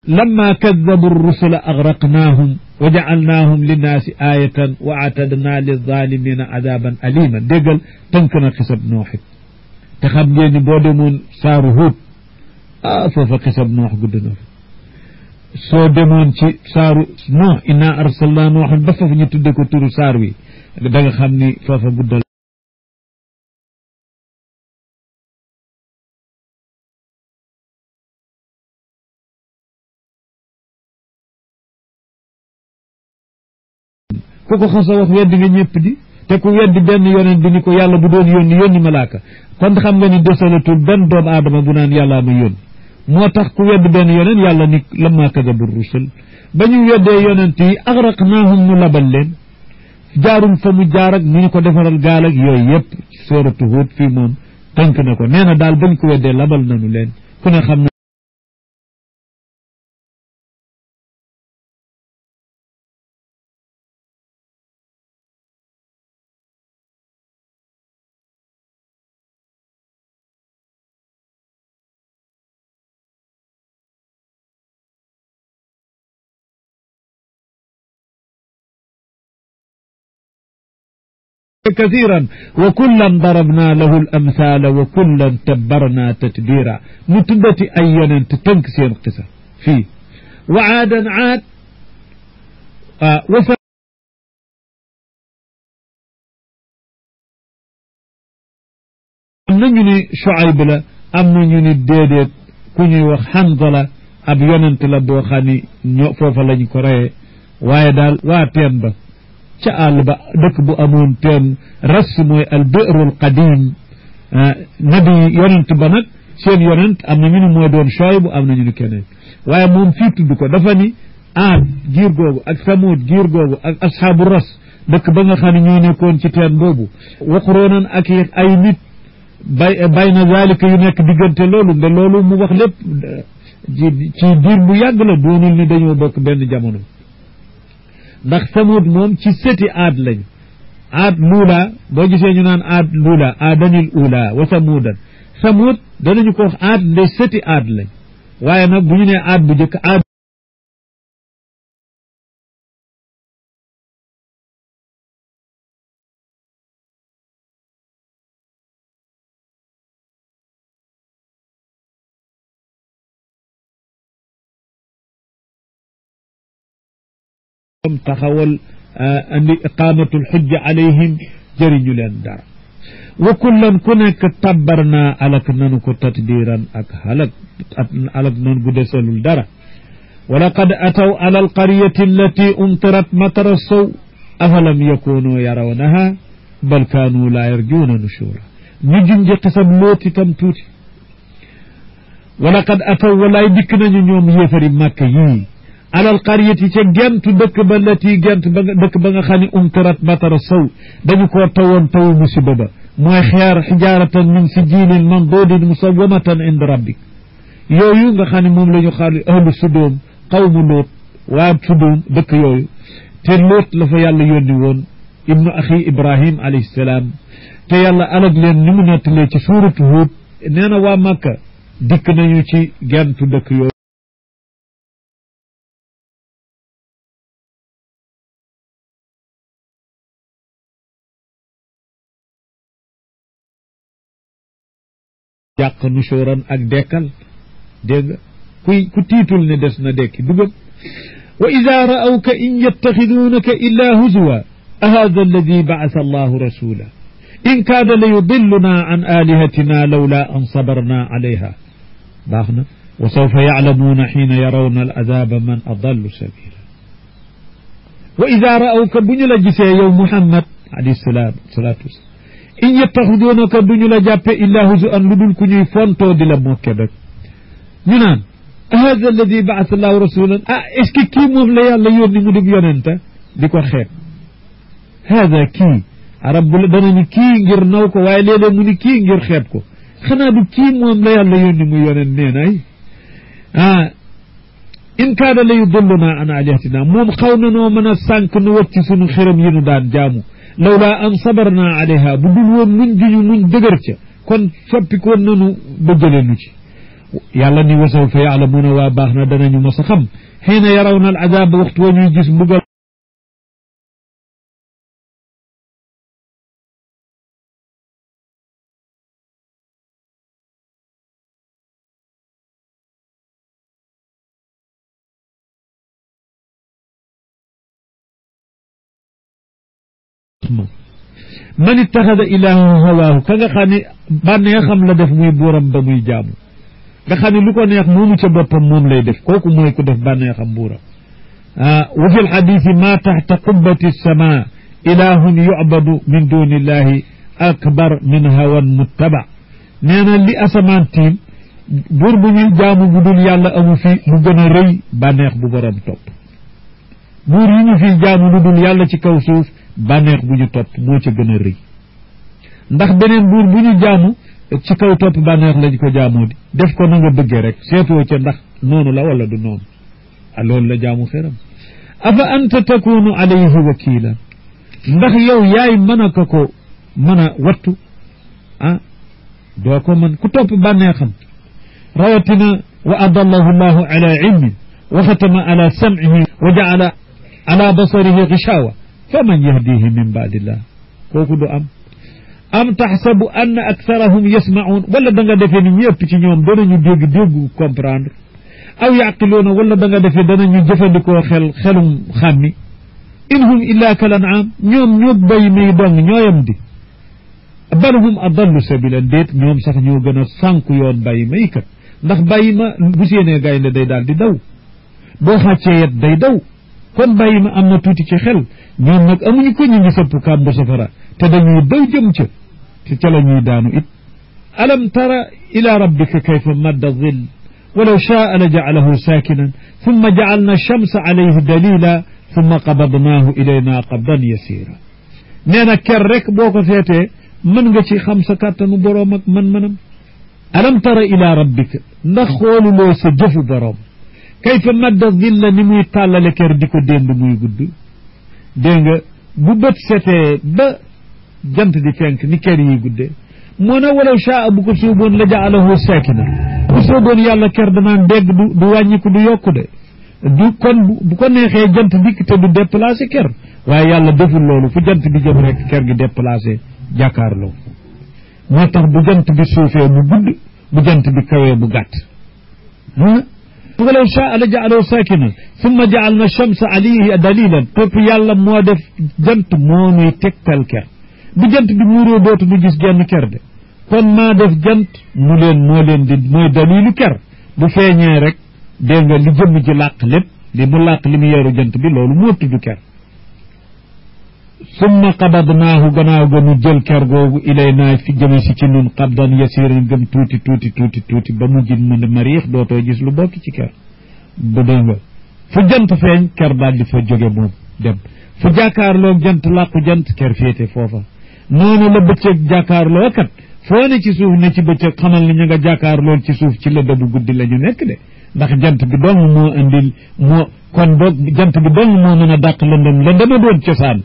Speaker 1: لما كذبوا الرسل أغرقناهم وجعلناهم للناس آية وأعتدنا للظالمين عذابا أليما دقل تنكنا قصب نوح تخم جيني بودمون سار هود فوفا قصب نوح قد نوح سو دمون سار نوح إنا أرسلنا نوحا بفف نتدكو تورو ساروي دقا خمني فوفا قد ku ko xasa wax weddi nga ñëpp di te ku weddi benn yonent bi ni ko yàlla bu doon yónni malaaka kon xam nga ni desalatul benn doomu aadama bu naan yàllaa ma yónni moo tax ku weddi benn yonent yàlla ni lamma kadabu rusul ba ñu weddee yonent yi agraqnaahum nu labal leen jaarum fa mu jaar ak nu ñu ko defaral gaal ak yooyu yëpp sooratu Huud fii moom tënk na ko nee na daal bañ ko weddee labal nanu leen ku ne xam na كثيرا وكلا ضربنا له الأمثال وكلا تبرنا تتبيرا متبتي أينا تنكسين قصة فيه وعادا عاد am nañu ni Shuayb la am nañu ni déedéet ku ñuy wax Hanzala ab yonent la boo xam ni foofa lañ ko reyee waaye daal waa teen ba ca àll ba dëkk bu amoon teen ras mooy al bi'rul qadim nabi yonent ba nag seen yonent am na ñu ni mooy doon Shuayb am na ñu ni keneen waaye moom fii tudd ko dafa ni Aad giir googu ak Samuud giir googu ak ashaabu ras dëkk ba nga xam ne ñoo nekkoon ci teen boobu waxuroonan ak ay nit bay na zalika yu nekk diggante loolu nde loolu mu wax lépp ci diir bu yàgg la doonul ni dañoo bokk benn jamono ndax Samuud moom ci seti Aad lañu Aad luula boo gisee ñu naan Aad luula aadanil uula wa samuudan Samuud danañu ko wax Aad nde seti Aad lañ waaye nag bu ñu nee Aad bu jëkk Aad taxawal andi iqamatul xujja alayhim jëriñu leen dara wa kullan ku nekk tabbarna alak nanu ko tatbiran ak alak nan gu desalul dara wa laqad ataw ala alqaryati allati umtirat matara saw afalam yakunu yarawnaha bal kanu la yarjuna nushura ñu junji xisab loot itam tuuti wa laqad ataw walaay dikk nañu ñoom yéefari màkka yii alal qaryati ca gentu dëkk ba lati gent ba dëkk ba nga xam ne umtirat matara saw dañu koo tawoon tawu musiba ba mooy xeer xijaaratan min sijilin mandudin musawamatan inda rabbik yooyu nga xam ne moom la ñu xaar ahlu sudóom qawmu lóot waa sudóom dëkk yooyu te lóot la fa yàlla yónni woon ibnu axi ibrahim alayhi salaam te yàlla alag leen ni mu nettalee ci suuratu Huud nee na waa Makka dikk nañu ci gentu dëkk yooyu yàq nushooran ak dekkal dégg nga ku tiitul ne des na dekki dugam wa ida ra'awka in yattaxiduunaka illa huzwa ahada alladi ba'asa allahu rasula in kaada la yudilluna an alihatina lawla an sabarna alayha baax na wa sawfa ya'lamuuna xiina yarawna al azaba man adallu sabila wa ida ra'awka bu ñu la gisee yow Muhammad alayhi salaatu wasalaam in yattaxiduunaka duñu la jàppe illa huzuan lu dul ku ñuy fontoo di la mokke rek ñu naan hada alladi ba'atha allahu rasulan est ce que kii moom la yàlla yónni mu dig yonenta di ko xeeb hada kii arab bu la danañu kii ngir naw ko waaye léeg-léeg mu ni kii ngir xeeb ko xanaa du kii moom la yàlla yónni mu yonent nee nay in kaada la yudulluna an alihatina moom xaw na noo mën a sànq nu wacc sunu xëram yi nu daan jaamu lawla an sabarna alayha bu dul woon muñ juñu muñ dëgër ca kon soppikoon nanu bëggale nu ci yàlla ni wa sawfa ya'lamuuna waa baax na danañu mos a xam xiina yarawna al azab waxtu wa ñuy gis mbugal man ittaxada ilaahu hawaahu ka nga xam ne bànneexam la def muy buuram ba muy jaamu nga xam ne lu ko neex moomu ca boppam moom lay def kooku mooy ku def bànneexam buuram wa fi lxadisi ma taxta qubbati sama ilahun yucbadu min duni illahi akbar min hawan muttaba nee na li asamaan tiim buur bu ñuy jaamu bu dul yàlla amu fi lu gën a rëy bànneex bu borom topp buur yi ñu fiy jaamu lu dul yàlla ci kaw suuf bànneex bu ñu topp moo ca gën a rëy ndax beneen buur bu ñu jaamu ci kaw topp bànneex lañ ko jaamoo di def ko na nga bëggee rek seetoo ca ndax noonu la wala du noonu loolu la jaamu xeram afa anta takunu alayhi wakila ndax yow yaay mën a ko mën a wattu doo ko mën ku topp bànneexam rawatina wa adallahu llahu ala ilmin wa xatama ala sam'ihi wa jaala ala basarihi gishawa faman yahdihi min baadillah kooku du am taxsabu anna aktharahum yasma'un wala da nga defee ni ñëpp ci ñoom danañu dégg comprendre aw yaqiluuna wala da nga defee danañu jëfandikoo xelum xàmmi in hum illa kal an'am ñoom ñoo bay may dong ñooyam di bal hum adallu sabila déet ñoom sax ñoo gën a sànku yoon bàyyi may kat ndax bàyyi ma bu séenee gaynde day daal di daw boo xàccee yet day daw kon bàyyi ma am na tuuti ci xel ñoom nag amuñu ko ñu ngi sëpp kàmbu safara te dañuy daw jëm ca te ca la ñuy daanu it alam tara ila rabbika kayfa madda zill walaw shaa la ja'alahu saakinan thumma ja'alna shamsa alayhi dalila thumma qabadnaahu ilayna qabdan yasira nee na ker rek boo ko seetee mën nga ci xam sa kàttanu boroom ak man-manam alam tara ila rabbika ndax xooluloo sa jëfu boroom kayfa madda zilla ni muy tàllale ker di ko dénd muy gudd dégg nga bu bët setee ba jant di fenk ni ker yi guddee moo ne walaw shaa bu ko sóoboon la ja'alahu saakina bu sóoboon yàlla ker danaan dégg du wàññiku du yokku de du kon bu ko neexee jant dikk te du déplacé ker waaye yàlla deful loolu fu jant bi jëm rek ker gi déplacé jàkkaarloo moo tax bu jant bi suufee mu gudd bu jant bi kawee mu gàtt walaw shaa la ja'alahu saakina summa ja'alna shamsa alayhi dalilan topp yàlla moo def jant moo nuy tegtal ker bu jant bi muuroo dootu nu gis genn ker de kon maa def jant mu leen moo leen di mooy dalilu ker bu feeñee rek dégg nga li jëmm ji làq lépp li mu làq li mu yeeru jant bi loolu moo tudd ker summa qabadnaahu gannaaw ga nu jël ker googu ilaynaa fi jëme si ci nun qabdan yasiran gëm tuuti ba mujj mu ne mariix dootoo gis lu bokk ci ker bu dégg nga fu jant feeñ ker daal di fa jóge moom dem fu jàkkaarloo jant làqu jant ker féete foofa noonu la bëccëg jàkkaarloo kat foo ne ci suuf ne ci bëccëg xamal ni ñu nga jàkkaarloo ci suuf ci lëndëm bu guddi la ñu nekk de ndax jant bi dong moo indil moo kon boog jant bi dong moo mën a dàq lëndëma doon cosaan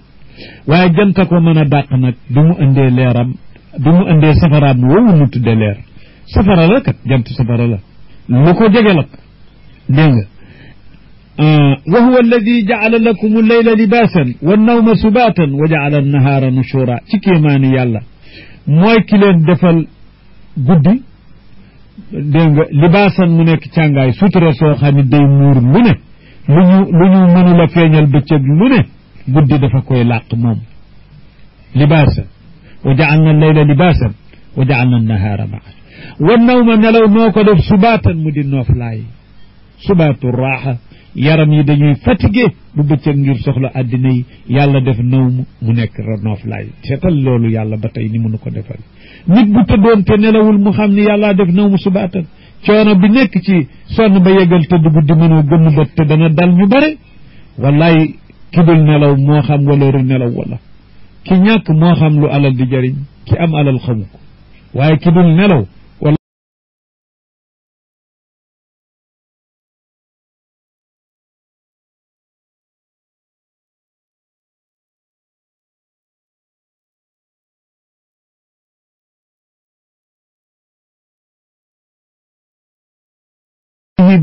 Speaker 1: waaye jant ko mën a dàq nag du mu indee leeram du mu indee safaraam woowu mu tudde leer safara la kat jant safara la lu ko jege la dégg nga wa huwa alladi ja'ala lakum al-layla libaasan wan-nawma subaatan wa ja'ala an-nahaara nushuura ci kéemaani yàlla mooy ki leen defal guddi dégg nga libaasan mu nekk càngaay sutura soo xam ne day muur lu ne lu ñu mënula feeñal bëccëg lu ne guddi dafa koy làq moom libaasan wa ja'alna al-layla libaasan wa ja'alna an-nahaara ma'ashan wan-nawma nelaw noo ko def subaatan mu di nooflaay subaatu raaxa yaram yi dañuy fatigué bu bëccëg ngir soxla àddina yi yàlla def naw mu nekk nooflaay seetal loolu yàlla ba tey ni mënu ko defal nit bu tëddoon te nelawul mu xam ni yàllaa def naw mu subaatan coono bi nekk ci sonn ba yëgal tëdd guddi mënoo gëmm bët te dana dal ñu bare wallaay ki dul nelaw moo xam walooru nelaw wala ki ñàkk moo xam lu alal di jëriñ ki am alal xamu ko waaye ki dul nelaw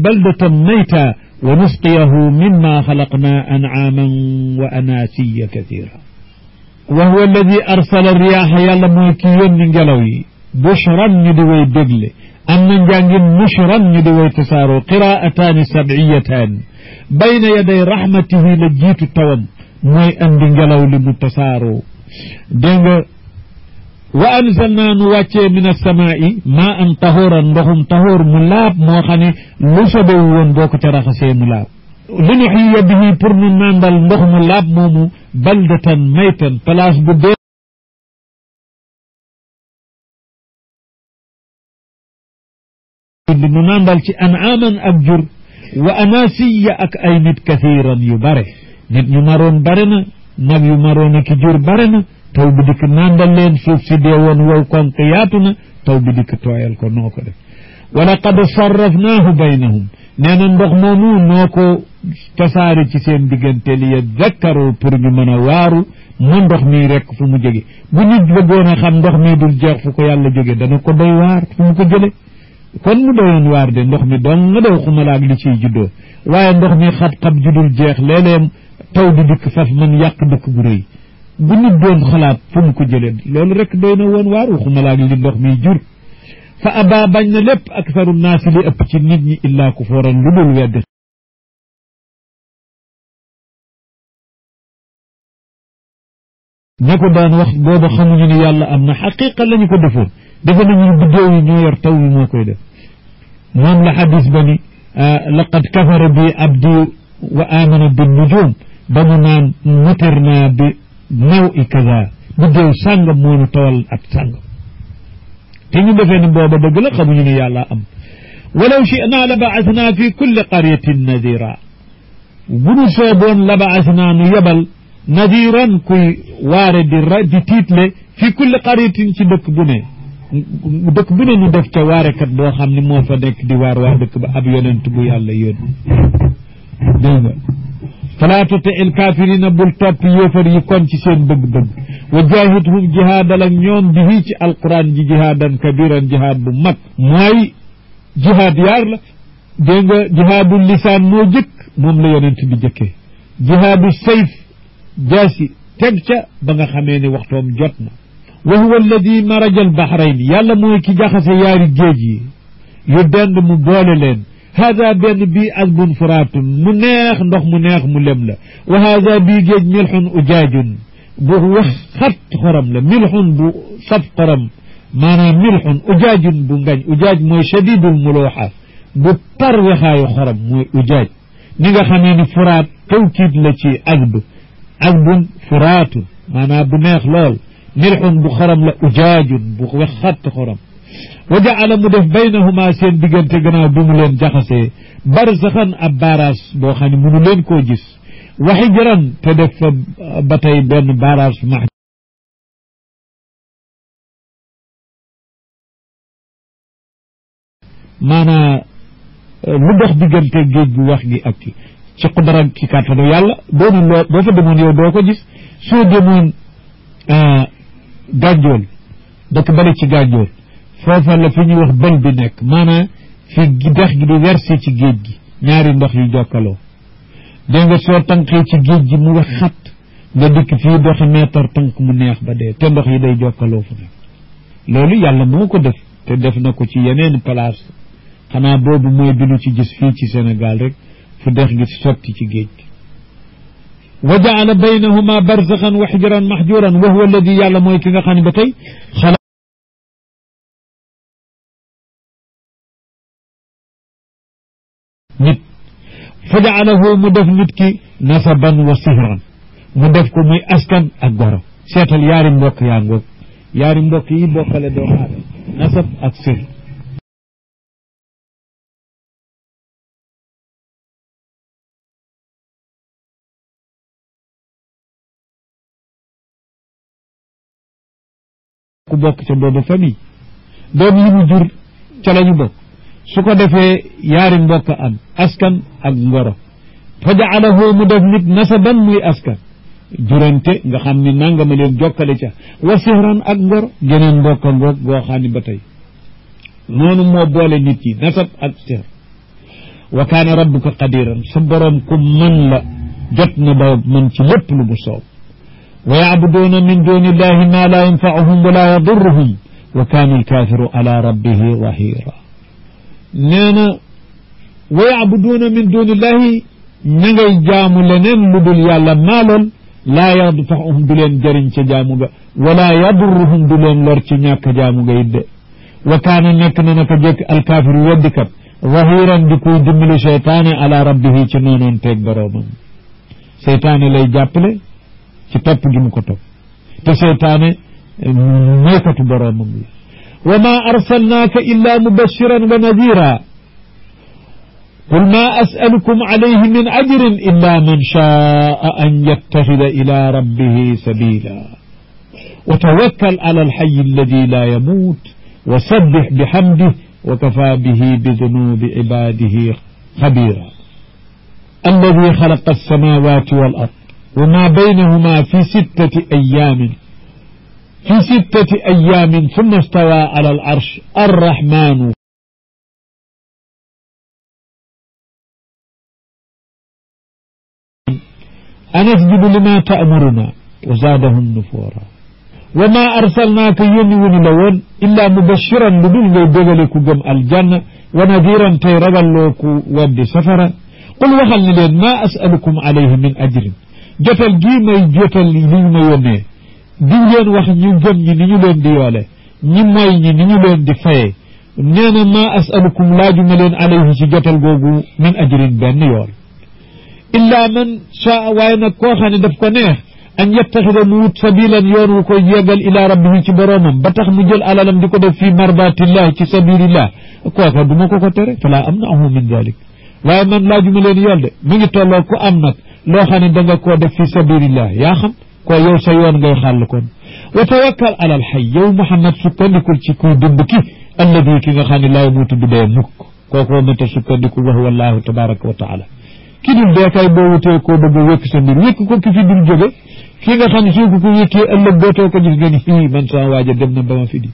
Speaker 1: بلدة ميتة ونسقيه مما خلقنا أنعاما وأناسيا كثيرا وهو الذي أرسل الرياح يلا موكيون من جلوي بشرا ندوي دجل أما جانجين مشرا ندوي تسارو قراءتان سبعيتان بين يدي رحمته لجيت التوم موي أن جلو لمتسارو دنگ وأنزلنا نواتي من السماء ماء طهورا نخم طهور ملاب موخاني لسبوون بوك تراخسي ملاب لنحيي به پرن ناندل نخم ملاب مومو بلدة ميتا پلاس بدي ناندل چي أنعاما أكجر وأناسي أك أي نت كثيرا يباره نت يمارون برنا نب يمارون كجور برنا taw bi dikk nandal leen suuf si dee woon wow konk yaatu na taw bi dikk tooyal ko noo ko def wa laqad sarrafnaahu baynahum nee na ndox moomu noo ko tasaare ci seen diggante li yadakkaru pour ñu mën a waaru mu ndox mi rek fu mu jóge bu nit bëggoon a xam ndox mi dul jeex fu ko yàlla jóge dana ko doy waar fu mu ko jële kon mu doyoon waar de ndox mi doon nga daw xumalaak li ciy juddoo waaye ndox mi xab-xab ju dul jeex léeg-léeg taw bi dikk faf man yàq dëkk bu rëy bu nit doon xalaat fu mu ko jëlee loolu rek doy na woon waar waxuma laa li ndox mi jur fa aba bañ na lépp aksaru naasi li ëpp ci nit ñi illaa kufooran lu dul wedd ña ko daan wax booba xamuñu ni yàlla am na xaqiqa lañu ko defoon defe nañu biddéew yi ñoo yor taw yi moo koy def moom la xadis ba ni laqad kafara bi abdi
Speaker 2: wa amana bin nujum ba mu naan mutirna bi nawi kaza biddéew sàngam moonu tawal at sàngam te ñu defee ni booba dëgg la xamuñu ne yàlla am walaw shi'na la ba'athna fi kulli qaryatin nadira bu ñu sooboon la ba'athna nu yebal nadiran kuy waare di tiitle fi kulli qaryatin ci dëkk bu ne nu def ca waarekat boo xam ne moo fa nekk di waar waa dëkk ba ab yonent bu yàlla yónni dégg nga falaa tuti'il kaafiriina bul topp yéefar yi kon ci seen bëgg-bëgg wa jaahidhum jihaadal ak ñoom bihi ci alquran ji jihaadan kabiran jihaad bu mag mooy jihaad yaar la dégg nga jihaadul lisaan moo jëkk moom la yonent bi jëkkee jihaadu sayf jaasi teg ca ba nga xamee ne waxtoom jot na wa huwa alladi maraja albahrayni yàlla mooy ki jaxase yaari géej yi yu dend mu boole leen hada benn bii azbun furaatun mu neex ndox mu neex mu lem la wa hada bii géej milxun ujaajun bu wax xat xorom la milxun bu saf xorom maanaam milxun ujaajun bu ngañ ujaaj mooy shadidul mulooxa bu tar wexaayu xorom mooy ujaaj ni nga xamee ni furaat tawkiid la ci azbun furaatun maanaam bu neex lool milxun bu xorom la ujaajun bu wax xat xorom wa jaala mu def baynahuma seen diggante gannaaw bi mu leen jaxasee barzaxan ab baaraas boo xam ne mënu leen koo gis wa xijran te def fa ba tey benn baaraas max maanaa lu dox diggante géej gu wax gi ak ci qudara ci kàttanu yàlla doonu loo boo fa demoon yow doo ko gis soo demoon gànjool dëkk bale ci gànjool foofa la fi ñuy wax bël bi nekk maanaam fi dex gi di versé ci géej gi ñaari ndox yu jokkaloo dégg nga soo tànkee ci géej gi mu wax xat nga dikk fii doxi meetar tànk mu neex ba dee te ndox yi day jokkaloo fu nekk loolu yàlla moo ko def te def na ko ci yeneen place xanaa boobu mooy bi nu ci gis fii ci Sénégal rek fu dex gi sotti ci géej gi wa jaala baynahuma barzaxan wa xijran maxjuran wa huwa alladi yàlla mooy ki nga xam ne ba tey nit fa jaalahu mu def nit ki nasaban wa sihran mu def ko muy askan ak goro seetal yaari mbokk yaa ngoog yaari mbokk yi bokkale doomu aadama nasab ak sihr ku bokk ca boobu famille doom yi mu jur ca la ñu bokk su ko defee yaari mbokk am askan ak ngoro fa jaalahu mu def nit nasaban muy askan jurante nga xam ni nangama leen jokkale ca wa sihran ak ngoro geneen mbokk ngoog goo xam ni ba tey noonu moo boole nit yi nasab ak sihr wa kaana rabbuka qadiran sa borom ku mën la jot na ba mën ci lépp lu mu soob wa yacbuduuna min duni illahi ma la yanfacuhum wala yadurruhum wa kaana alkaafiru ala rabbihi zahira nee na wa yacbuduuna min duni illahi ña ngay jaamu leneen lu dul yàlla maaloon laa yanfacuhum du leen jëriñ ca jaamu ga wala yadurruhum du leen lor ci ñàkk jaamu ga it de wa kaana nekk na naka jekk alkaafiru weddikat zahiran di kuy dimbali seytaane ala rabbihi ci noonoon teeg boroomam seytaane lay jàppale ci topp gi mu ko topp te seytaane moykatu boroomam la wa ma arsalnaaka illa mubashiran wa nadira qul ma asalukum alayhi min ajrin illa man shaa an yattaxida ila rabbihi sabila wa tawakkal ala alxayi alladi la yamut wa sabbix bixamdih wa kafa bihi bidunubi cibadihi xabira alladi xalaqa alsamawati wal ard وما بينهما في 6 أيام ثم استوى على العرش الرحمن أنسجد لما تأمرنا وزادهم نفورا وما أرسلناك ينون لون إلا مبشرا لدن بغلك جم الجنة ونذيرا تيرغلوك ود سفرا قل وخل لين ما أسألكم عليه من أجر jotal gii may jotal li ñu ma yónnee di leen wax ñu gëm ñi ni ñu leen di yoole ñi moy ñi ni ñu leen di faye nee na ma asalukum laaju ma leen alayhi ci jotal googu min ajrin benn yool illa man shaa waaye nag koo xam ne daf ko neex an yattaxida mu wut sabilan yoon wu koy yeggal ila rabbihi ci boroomam ba tax mu jël alalam di ko def fi mardatillah ci sabilillah kooka du ma ko tere fala amna'uhu min dalik waaye man laajuma leen yool de mu ngi tolloo ku am nag loo xam ne da nga koo def fi sabilillah yaa xam ko yow sa yoon ngay xàll kon wa tawakkal ala alxay yow Muhammad sukkandikul ci kuy dund ki alladi ki nga xam ne laa yamuutu du dee mukk kookoo mënta sukkandikul wa huwa allahu tabaraka wa taala ki dul dee kay boo wutee koo bëgg a wékk sa mbir wékk ko ki fi dul jóge ki nga xam ne soo ko wékkee ëllëg dootoo ko gis nga ni fii man saa waaja dem na ba ma fi di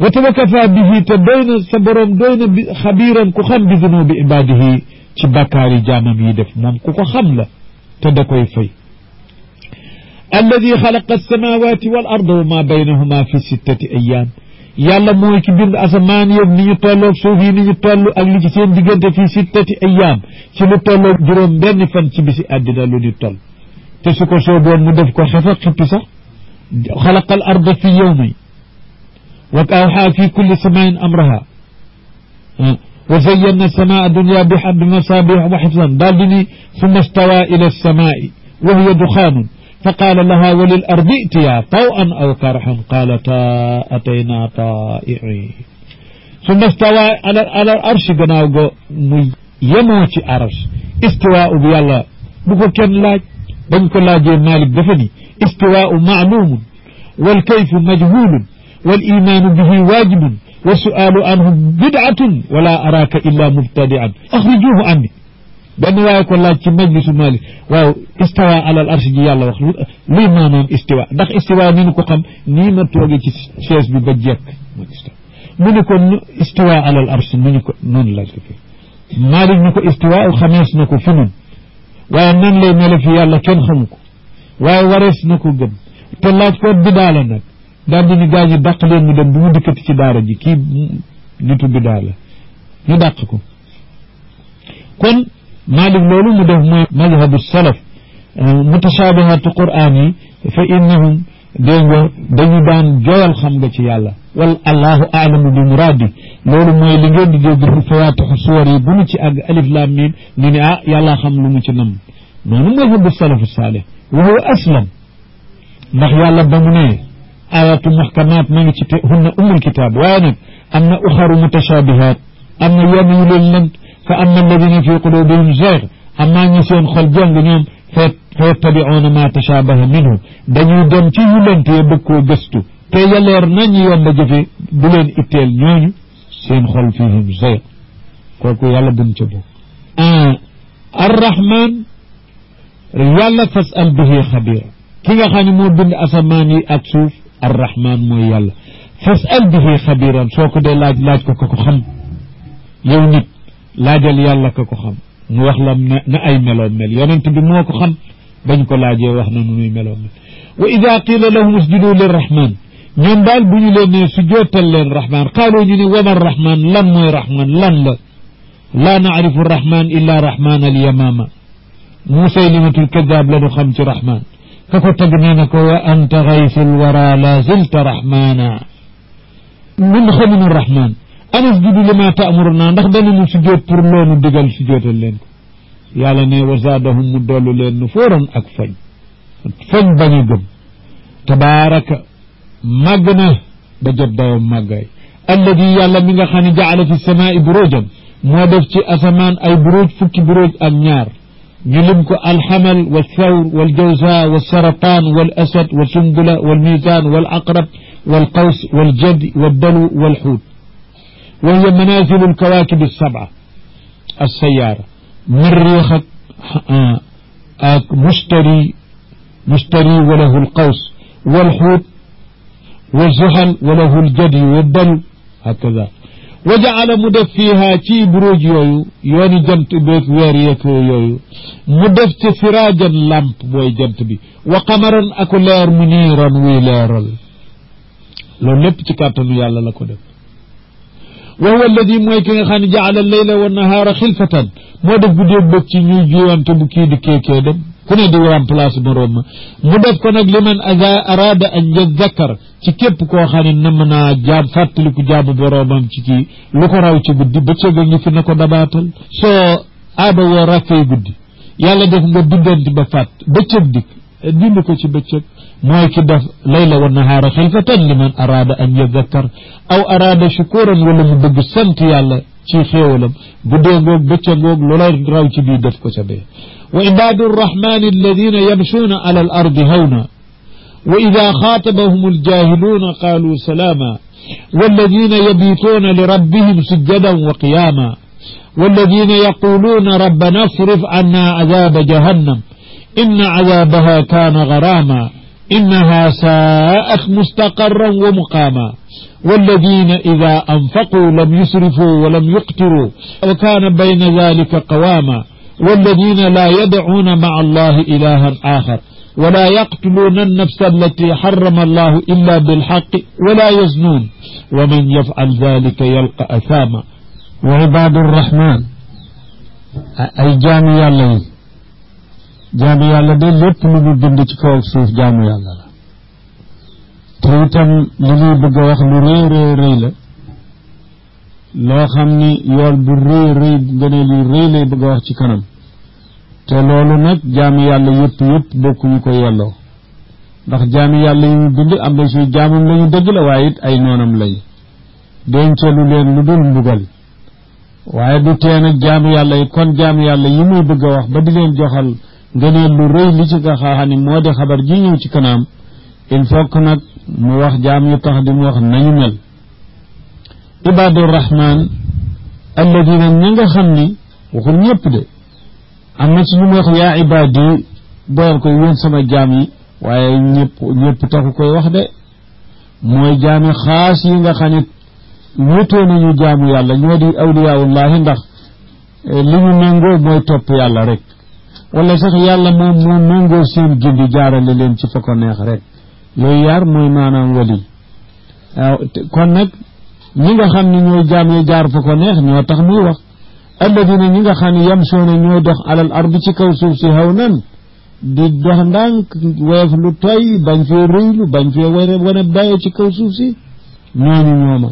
Speaker 2: wa tawakafa bihi te doy na sa borom doy na bi xabiiran ku xam bi dunubi ibaadihi ci bàkkaari jaamam yi def moom ku ko xam la te da koy fay alladi xalaqa alsamawati wal arda wa ma baynahuma fi sittati ayam yàlla mooy ki bind asamaan yëpp ni ñu tolloog suuf yi ni ñu toll ak li ci seen diggante fi sittati ayam ci lu tolloog juróom benn fan ci bisi àddina lu ni toll te su ko sooboon mu def ko xefa xippi sax xalaqa al arda fi yawmi wa awxaa fi kulli samain amraha wa zayyana samaa dunya bi masabih wa xifsan daal di ni summa stawa ila alsamai wa hiya duxaanun فقال لها وللأرض ائتيا طوعا أو كرحا قالتا أتينا طائعين ثم استوى على الأرش غناوغو مي يموتي أرش استواء بيالا بكو كان لاج بنكو لاج مالك دفني استواء معلوم والكيف مجهول والإيمان به واجب والسؤال عنه بدعة ولا أراك إلا مبتدعا أخرجوه عني benn waaye ko laaj ci majlisu Malik waaw istawa alal arsh ji yàlla wax luy maanaam istiwa ndax istiwa ni ñu ko xam nii ma toogee ci chaise bi ba jekk mu ne ko istiwa alal arsh nu ñu ko noonu laaj ko fi Malik ni ko istiwa xamees na ko fi nun waaye nan lay mele fi yàlla kenn xamu ko waaye warees na ko gëm te laaj ko bidaa la nag daal di ni gaa ñi dàq leen mu dem bu mu dikkati ci daara ji kii nitu bidaa la ñu dàq ko kon Malik loolu mu def mooy mazhabu salaf mutashaabihatu qur'aan yi fa innahum dégg nga dañu daan jooyal xam nga ci yàlla wal allahu aalamu bi muraadi loolu mooy li ngeen di dégg bu fawaatixu suwar yi bu mu ci àgg alif lam mim ñu ne ah yàlla xam lu mu ci nam noonu mazhabu salafu saalih wa huwa aslam ndax yàlla ba mu ne ayatu muhkamaat ma ngi ci te hunna ummul kitaab waaye nag am na uxaru mutashaabihaat am na yenn yu leen lënt fa amma alladina fi qulubihim zayg amaa ñi seen xol jàng ñoom fa yattabi'una ma tashabaha minhu dañuy dem ci yu lënt ya bëgg koo gëstu te yaleer nañ yoon la jëfe bu leen itteel ñooñu seen xol fihim zayg kooku yàlla buñ ca bokk arrahman yàlla fas'al bihi xabira ki nga xam ne moo bind asamaan yi ak suuf arrahman mooy yàlla fas'al bihi xabiran soo ko dee laaj ko ko xam yow nit laajal yàlla ka ko xam mu wax la na ay meloom mel yonent bi moo ko xam bañ ko laajee wax na nu nuy meloom mel wa ida qila lahum usjudu lirrahman ñoom daal bu ñu leen ne su jootal leen rahman qaalu ñu ne wama rahman lan mooy rahman lan la laa naarifu rahman illa rahman alyamama musaylimatul kadab la nu xam ci rahman ka ko tag nee na ko wa anta gaysul wara la zilta rahmana mun xamunu rahman anasjudu lima ta'muruna ndax danañu sujjóot pour loonu digal sujjóotal leen ko yàlla ne wa zaadahum mu dollu leen nu fóoran ak fañ bañ a gëm tabaaraka màgg na ba jot dayom màggaay alladi yàlla mi nga xam ne jaala fi samaai burujan moo def ci asamaan ay buruj fukki buruj ak ñaar ñu lim ko alxamal wa thawr wal jawza wa sarataan wal asad wa sumbula wal mizan wal aqrab wal qaws wal jadi wal dalu wal xuut وهي منازل الكواكب السبعة السيارة مريخ مشتري وله القوس والحوت والزحل وله الجدي والدل هكذا وجعل مدف فيها تي بروج يويو يوني جمت بيك ويريك يويو مدف سراجا لامب بوي جمت بي وقمرا اكو لير منيرا ويليرل لو لب تي كاتنو يالا لاكو دef وهو الذي mooy ki nga xam ne jaala layla wa nahaara xilfatan moo def guddeeg bëgg ci ñuy jiwante bu kii di keekee dem ku ne di remplace moroom ma mu def ko nag liman araada an yazakkar ci képp koo xam ne nam naa jaab fàttaliku jaabu boroomam ci kii lu ko raw ci guddi bëccëg a ngi fi na ko dabaatal soo aada woo rakkay guddi yàlla def nga dundanti ba fàtt bëccëg dikk dindi ko ci bëccëg mooy ki def layla wa nahaara xilfatan liman araada an yadakkar aw araada shukuran wala mu bëgg sant yàlla ci xéewalam guddee ngoog bëccëg ngoog loola raw ci biir def ko sa bee wa ibaadu rrahmani alladina yamshuuna ala al ardi hawna wa ida xaatabahum aljahiluuna qaalu salaama walladina yabituuna li rabbihim sujjadan wa qiyaama والذين يقولون ربنا اصرف عنا عذاب جهنم إن عذابها كان غراما إنها ساءت مستقرا ومقاما والذين إذا أنفقوا لم يسرفوا ولم يقتروا وكان بين ذلك قواما والذين لا يدعون مع الله إلها آخر ولا يقتلون النفس التي حرم الله إلا بالحق ولا يزنون ومن يفعل ذلك يلقى أثاما wa ibaadu rahman ay jaamu yàlla yi jaamu yàlla de lépp lu ñu bind ci kaw suuf jaamu yàlla la te itam li ñuy bëgg a wax lu rëy rëy rëy la loo xam ni yool bu rëy rëy gëneel yu rëy lay bëgg a wax ci kanam te loolu nag jaamu yàlla yëpp bokkuñu ko yelloo ndax jaamu yàlla yi mu bind am na si jaamam lañu dëgg la waaye it ay noonam lañu dencalu leen lu dul mbugal waaye du tee nag jaamu yàlla yi kon jaamu yàlla yi muy bëgg a wax ba di leen joxal ngëneel lu rëy li ci nga xaaxa ni moo di xabar ji ñëw ci kanam il faut que nag mu wax jaam yu tax di mu wax nañu mel ibaadu rahman alladina ñi nga xam ni waxul ñëpp de am na ci ñu mu wax yaa ibaadi boyal koy yéen sama jaam yi waaye ñëpp taxu koy wax de mooy jaami xaas yi nga xam ne wéetoo nañu jaamu yàlla ñoo di awliyaullahi ndax li ñu méngoo mooy topp yàlla rek wala sax yàlla moom moo méngoo seen gindi jaarale leen ci fa ko neex rek yooyu yaar mooy maanaam wali waaw kon nag ñi nga xam ne ñooy jaam yi jaar fa ko neex ñoo tax muy wax alladina ñi nga xam ne yamsoona ñooy dox alal ardi ci kaw suuf si haw nan di dox ndànk weef lu toy bañ fee rëylu bañ fee wane dayo ci kaw suuf si ñooñu ñooma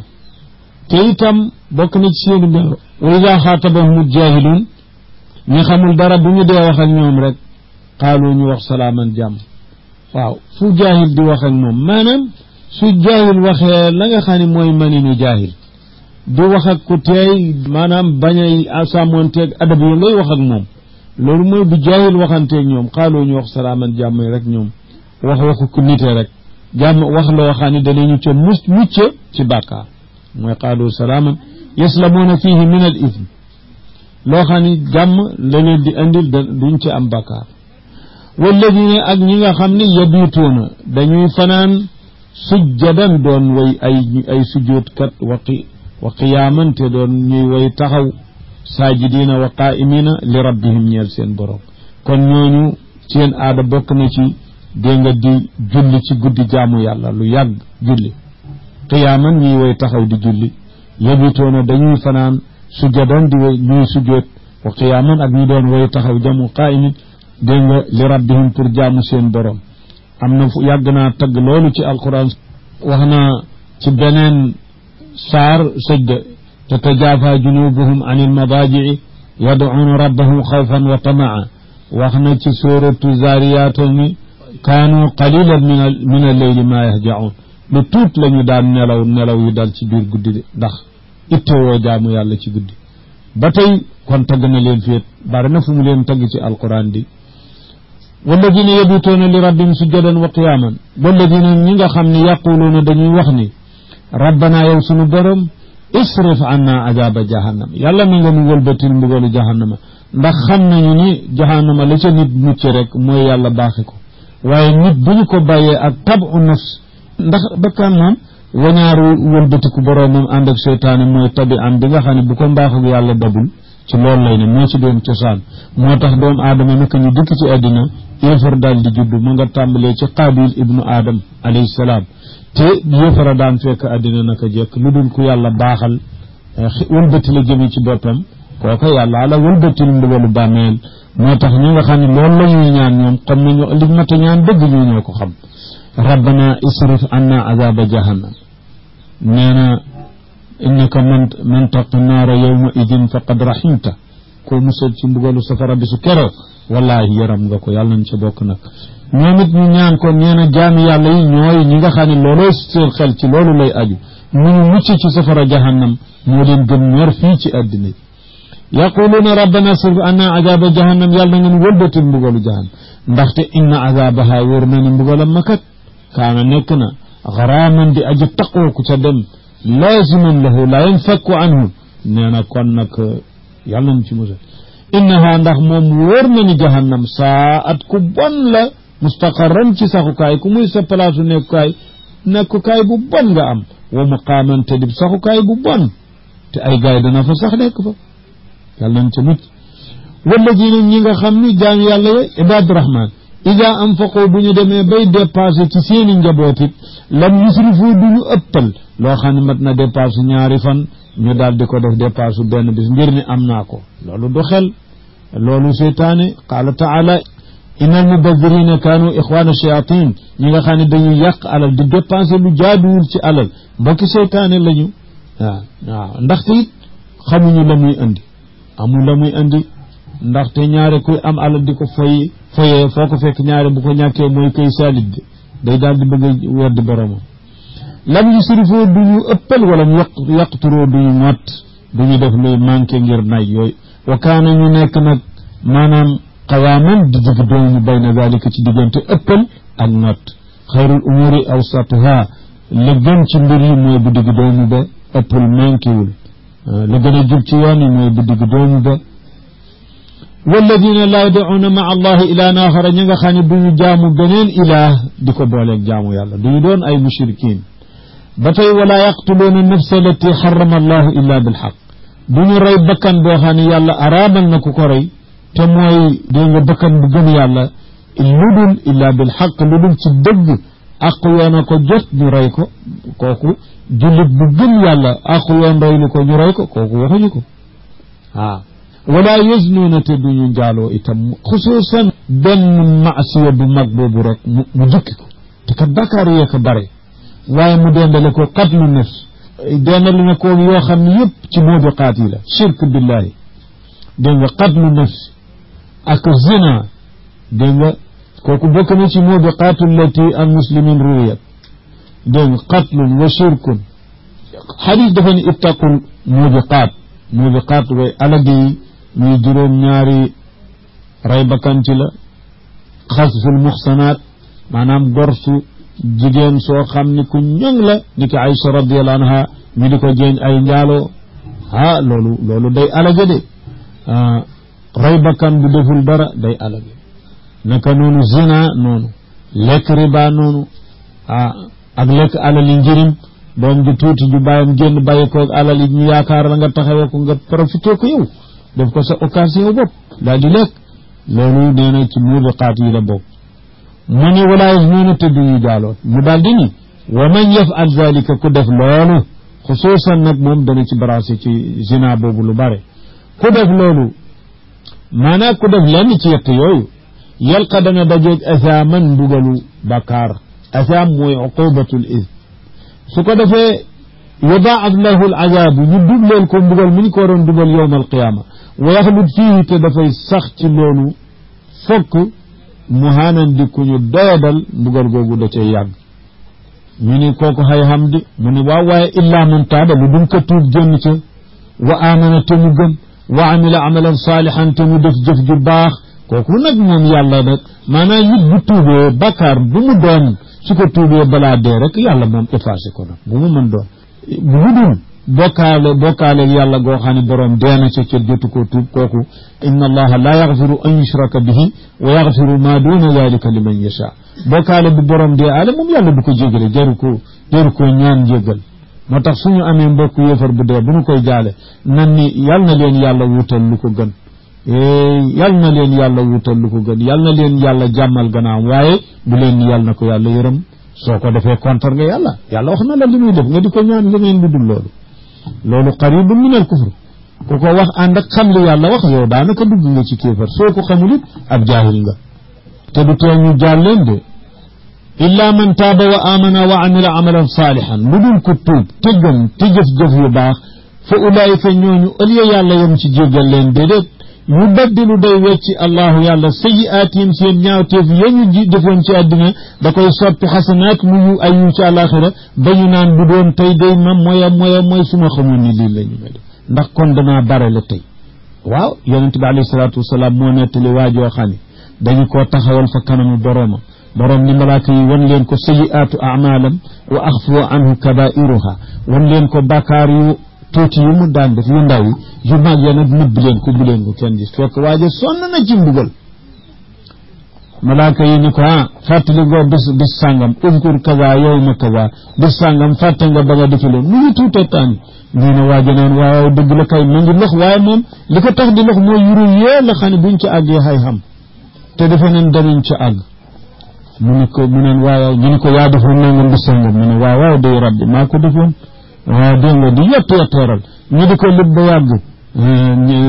Speaker 2: te itam bokk na ci seeni melo wa ida xaatabahum jaahiluun ñi xamul dara bu ñu dee wax ak ñoom rek xaalu ñu wax salaaman jàmm waaw fu jaahil di wax ak moom maanaam su jaahil waxee la nga xam ne mooy maninu jaahil di wax ak ku teey maanaam bañ a sàmmoonteeg adab yi ngay wax ak moom loolu mooy bu jaahil waxanteeg ñoom xaalu ñu wax salaaman jàmm rek ñoom waxu ku nite rek jàmm wax loo xam ne danañu ca mucc ci bàkkaar mooy qaalu salaaman yaslamuuna fihi min al ism loo xam ne jàmm la leen di andil duñ ci am bakkaar walladina ak ñi nga xam ne yabituuna dañuy fanaan sujjadan doon way ay sujjootkat wa qiyaaman te doon ñuy way taxaw saajidiina wa qaa'imiina li rabbihim ñeel seen borom kon ñooñu seen aada bokk na ci dégg nga di julli ci guddi jaamu yàlla lu yàgg julli qiyaaman ñuy way taxaw di julli yabitoona dañuy fanaan sujjadan di way ñuy sujjoot wa qiyaaman ak ñu doon way taxaw jamu qaa'imin dégg nga li rabbihim pour jaamu seen borom am na fu yàgg naa tagg loolu ci alquran wax na ci beneen saar sajda tatajaafa junubuhum an ilmadaaji'i yad'uuna rabbahum xawfan wa tamaa wax na ci suratu zaariyaat ni kaanu qalilan min alleyli ma yahja'uun lu tuut la ñu daan nelaw yu dal ci biir guddi de ndax ittewoo jaamu yàlla ci guddi ba tey kon tagg na leen féet bari na fu mu leen tagg ci alquran di walladina yabituuna li rabbihim sujjadan wa qiyaaman walladina ñi nga xam ne yaquluuna dañuy wax ni rabbana yow sunu borom isrif anna azaba jahannam yàlla na nga nu wëlbatil mbugalu jahannama ndax xam nañu ni jahannama la ca nit mucc rek mooy yàlla baaxe ko waaye nit bu ñu ko bàyyee ak tabu nafs ndax bakkaan moom wañaaru wëlbatiku boroomam ànd ak seytaane mooy tabi am bi nga xam ne bu ko mbaaxug yàlla dabul ci loolu lay ne moo ci doon cosaan moo tax doomu aadama naka ñu dikk ci àddina yéefar daal di judd mu nga tàmbalee ci qaabil ibnu aadam alayhi salaam te yéefara daan fekk àddina naka jekk lu dul ku yàlla baaxal wëlbati la jëme ci boppam kooka yàlla la wëlbatil mbugalu bàmmeel moo tax ñi nga xam ne loolu la ñuy ñaan ñoom xam nañu li mata ñaan dëgg ñu ñoo ko xam rabbana isrif anna azaba jahannam nee na innaka man taqi naara yawma idin faqad rahimta koo musal ci mbugalu safara bi su keroo wallahi yaram nga ko yàlla nañ ca bokk nag ñoom it ñu ñaan ko nee na jaami yàlla yi ñooy ñi nga xam ne looloo seen xel ci loolu lay aju mu ñu mucc ci safara jahannam moo leen gën ñor fii ci àddina yi yaquluuna rabbana sirf anna azaba jahannam yàlla na ngeen wëlbatil mbugalu jahannam ndaxte inna azabaha wóor na ni mbugalam makat kaana nekk na xaraaman di aji taqoo ku ca dem laaziman lahu laa yanfakku anhu nee na kon nag yàlla nañ ci musal innaha ndax moom wóor na ni jahannam saat ku bon la mustaqarran ci saxukaay ku muy sa place u nekkukaay bu bon nga am wa muqaaman te di saxukaay bu bon te ay gaay dana fa sax nekk fa yàlla nañ ca mucc walladina ñi nga xam ni jaam yàlla ya ibaadu rahman ida anfaqoo bu ñu demee bay dépassé ci seeni njaboot it lam yusrifu du ñu ëppal loo xam ne mat na dépasse ñaari fan ñu daal di ko def dépasse benn bis ngir ni am naa ko loolu du xel loolu seytaane qaala taala inna almubadirina kaanu ixwaana shayatin ñi nga xam ne dañuy yàq alal di dépensé lu jaaduwul ci alal mbokki seytaane lañu waaw ndaxte it xamuñu la muy indi amul la muy indi ndaxte ñaare kuy am alal di ko foyee foo ko fekk ñaare bu ko ñàkkee mooy koy saalit bi day daal di bëgg a weddi boromam lam yusrifoo du ñu ëppal wala mu yaqturoo du ñu mott du ñu def luy manqué ngir nay yooyu wa kaana ñu nekk nag maanaam qawaaman di digg doomu bayna dalika ci diggante ëppal ak mott xayrul umuri awsatuha la gën ci mbir yi mooy bu digg doomu ba ëppal manquéwul la gën a jub ci yoon yi mooy bu digg doomu ba walladina laa yad'uuna maa allahi ilahan axara ñi nga xam ne du ñu jaamu beneen ilaah di ko booleeg jaamu yàlla du ñu doon ay mushrikin ba tey wala yaqtuluuna nafsa allati xarama allahu illa bilxaq du ñu rey bakkan boo xam ne yàlla araamal na ku ko rey te mooy dégg nga bakkan bu gën yàlla lu dul illa bilxaq lu dul ci dëgg aqu yoon a ko jot ñu rey ko kooku jullit bu gën yàlla aqu yoon reylu ko ñu rey ko kooku waxuñu ko waaw wala yasnuuna te duñu njaaloo itam xusuusan benn maasiya bu mag boobu rek mu jukki ko te kat bàkkaar yee ko bare waaye mu dendale ko qatlu nafs dendale na ko yoo xam ne yëpp ci muubiqaat yi la shirk billahi dégg nga qatlu nafs ak zina dégg nga kooku bokk na ci muubiqaatu allati al muslimin ruwiyat dégg nga qatlun wa shirkun xadis dafa ne ittaqul muubiqaat way alagi yi muy juróom ñaari rey bakkan ci la xasful muxsanaat maanaam gorsu jigéen soo xam ni ku ñoŋ la ni ki Aïcha radiyallahu anha ñu di ko jéeñ ay njaaloo loolu day alage de rey bakkan bu deful dara day alage naka noonu zina noonu lekk riba noonu ak lekk alali njëriñ doom ju tuuti ju bàyyam génn bàyyi koog alali ñu yaakaar la nga taxawee ko nga profité ko yow def ko sa occasion bopp daal di lekk loolu nee na ci muubiqaat yi la bokk mu ni walaa yasnuuna te duñu jaaloo mu daal di ni wa man yafal zalika ku def loolu xusuusan nag moom dana ci brasé ci zina boobu lu bare ku def loolu maanaam ku def lenn ci yett yooyu yalqa dana dajeeg asaaman mbugalu bakkaar asaam mooy uqubatul is su ko defee yudaaf lahu al azaabu ñu dubleel ko mbugal mi ñu ko waroon dubal yowma alqiyaama wa yaxlud fiihi te dafay sax ci loolu fokk muhaanan di ku ñu doyadal mbugal googu da cay yàgg ñu ni kooku xay xam di mu ne waaw waaye illaa man taaba lu dum ko tuub génn ca wa amana te mu gëm wa amila amalan saalihan te mu def jëf ju baax kooku nag moom yàlla nag maanaam nit bu tuubee bakkaar bu mu doon su ko tuubee balaa dee rek yàlla moom effacé ko nag bu mu mën doon bu mu dul bokkaale yàlla goo xam ne borom deena ca jotu koo tuub kooku inna allaha la yaxfiru an yushraka bihi wa yaxfiru ma duna dalika liman yasha bokkaale bu borom dee ale moom yàlla du ko jégale jaru ko ñaan jéggal moo tax suñu amee mbokk yéefar bu dee bu ñu koy jaale nan ni yal na leen yàlla wutal lu ko gën yal na leen yàlla wutal lu ko gën yal na leen yàlla jàmmal gannaaw waaye bu leen ni yàlla na ko yàlla yërëm soo ko defee contre nga yàlla wax na la li muy def nga di ko ñaan leneen lu dul loolu qaribun min al kufr ku ko wax ànd ak xam li yàlla wax yow daanaka dugg nga ci kéefar soo ko xamul it ab jaahil nga te du tee ñu jaal leen de illa man taaba wa amana wa amila amalan saalihan lu dul ko tuub te gëm te jëf-jëf yu baax fa ulaayika ñooñu ëllëg yàlla yom ci jéggal leen déedéet yubaddilu day wecci allahu yàlla sayyi'aatihim seen ñaawteef yañu ji defoon ci àddina da koy soppi xasanaat mu yu ay yu ci àlaxira ba ñu naan bu doon tey day ma mooy su ma xamoon ni lii la ñu may def ndax kon danaa bare la tey waaw yonente bi alayhi salaatu wasalaam moo nettali waajoo xam ne dañu koo taxawal fa kanamu boroom ni malaaka yi wan leen ko sayyi'aatu a'maalam wa axfu anhu kabaa'iruha wan leen ko bàkkaar yu tuuti yu mu daan def yu ndaw yi yu mag ya nag nëbb leen ko bu leen ko kenn gis fekk waaje sonn na ci mbugal malaaka yi ni ko fàttali ngoo bis sàngam uzkur kaza yawma kaza bis sàngam fàtte nga ba nga defi leen mu ngi tuuta taani nii na waaje naan waaw dëgg la kay ma ngi lox waaye moom li ko tax di lox mooy yuru yee la xam ne buñ ci àggee xay xam te defe nañ danañ ci àgg mu neen waaw ñu ni ko yaa defoon nangam bis sàngam mu ne waaw day rabbi maa ko defoon waaw dégg nga di yettooral ñu di ko lib ba yàgg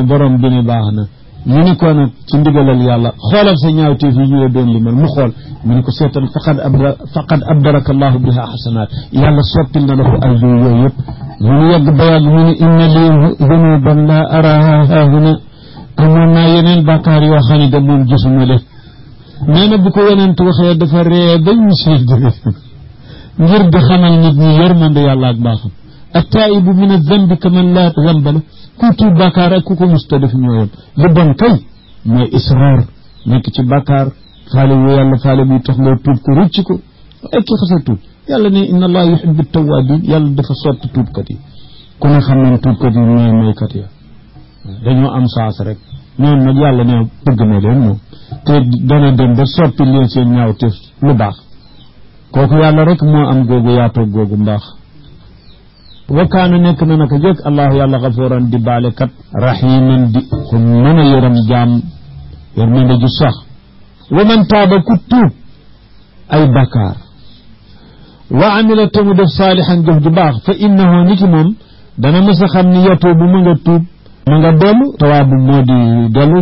Speaker 2: borom bi ne baax na ñu ni ko nag ci ndigalal yàlla xoolal sa ñaawteef yi ñu la doon limal mu xool mu ni ko seetal faqad abdaraka allahu biha xasanaat yàlla soppil na la ko ay yooyu yëpp mu ni yàgg ba yàgg mu ni inna lii zunuban la araha haahuna amoon naa yeneen bàkkaar yoo xam ne da moom gisuma leen nee na bu ko yonent waxee dafa ree bañ mu siy ngir di xamal nit ñi yërmande yàlla ak baaxam attaibu min azambi kaman laa zamba la ku tuub bàkkaar ak ku ko musta def ñooyam lu bon kay mooy israar nekk ci bàkkaar faale wu yàlla faale buy tax loo tuub ko rëcc ko ay ki xasa tuub yàlla ne inna allah yuhibbu tawabin yàlla dafa sotti tuubkat yi ku ne xam nañ tuubkat yi ñooy maykat ya dañoo am saas rek ñoom nag yàlla ne bëgg na leen moom te dana dem ba soppi leen seen ñaawteef lu baax kooku yàlla rek moo am googu yaatoog googu mbaax wa kaana nekk na naka jëkk allahu yàlla xafuuran di baalekat rahiman di ku mën a yërëm jaam yërmande ju sax wa man taaba ku tuub ay bakkaar wa amila te mu def saalihan jëf ju baax fa innahu ni ki moom dana mës a xam ni yatuubu ma nga tuub ma nga dellu tawaabu moo di dellu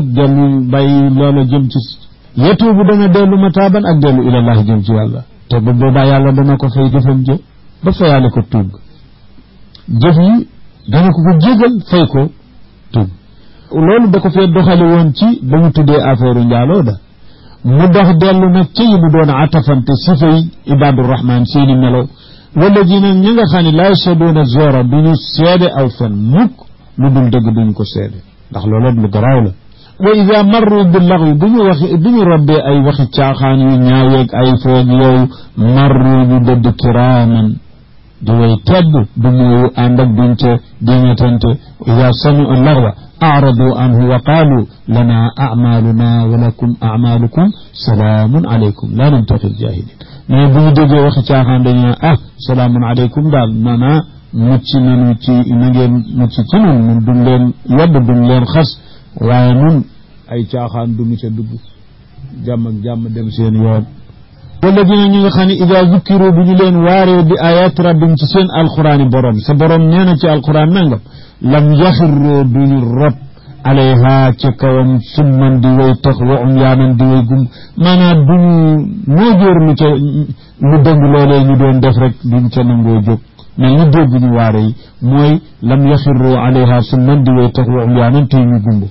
Speaker 2: bàyyi loola jëm ci yatuubu dana dellu mataaban ak dellu ilallahi jëm ci yàlla te bu boobaa yàlla dana ko fay jëfam jë ba fayaale ko tuub jëf yi dana ko jégal fay ko tuub loolu da ko fee doxale woon ci ba mu tuddee affaire njaaloo da mu dox dellu nag ci yi mu doon atafante si fay ibaadu rahman seeni melo wala ji nag ñi nga xam ne laa yashhaduuna zoora du ñu seede aw fen mukk lu dul dëgg duñu ko seede ndax loolu lu garaaw la wa ida marru bi laxwi bu ñu robbee ay waxi caaxaan yu ñaaweeg ay foog yooyu marru ñu dëdd kiraaman di way tedd du mooyu ànd ak duñ ca diŋatante ida sami'u laxwa aradu anhu wa qaalu lana acmaaluna wa lakum acmaalukum salaamun alaykum laa namtaxil jaahilin mais bu ñu déggee waxi caaxaan dañu ne salaamun alaykum daal maanaa mucc nañu ci na ngeen mucc ci nun duñ leen yedd duñ leen xas waaye nun ay caaxaan duñu ca dugg jàmm ak jàmm dem seen yoon wala dina ñi nga xam ne ida zukkiru bu ñu leen waaree bi ayat rabbim ci seen alquran yi borom sa borom nee na ci alquran nangam lam yaxirroo duñu rot alayha ca kawam summan di way tax wa umyaanan di way gum maanaam duñu noo jóor lu ca lu dëng loolee ñu doon def rek duñ ca nangoo jóg mel ni dégg ñu waare yi mooy lam yaxirroo alayha summan di way tax wa umyaanan te ñu gumb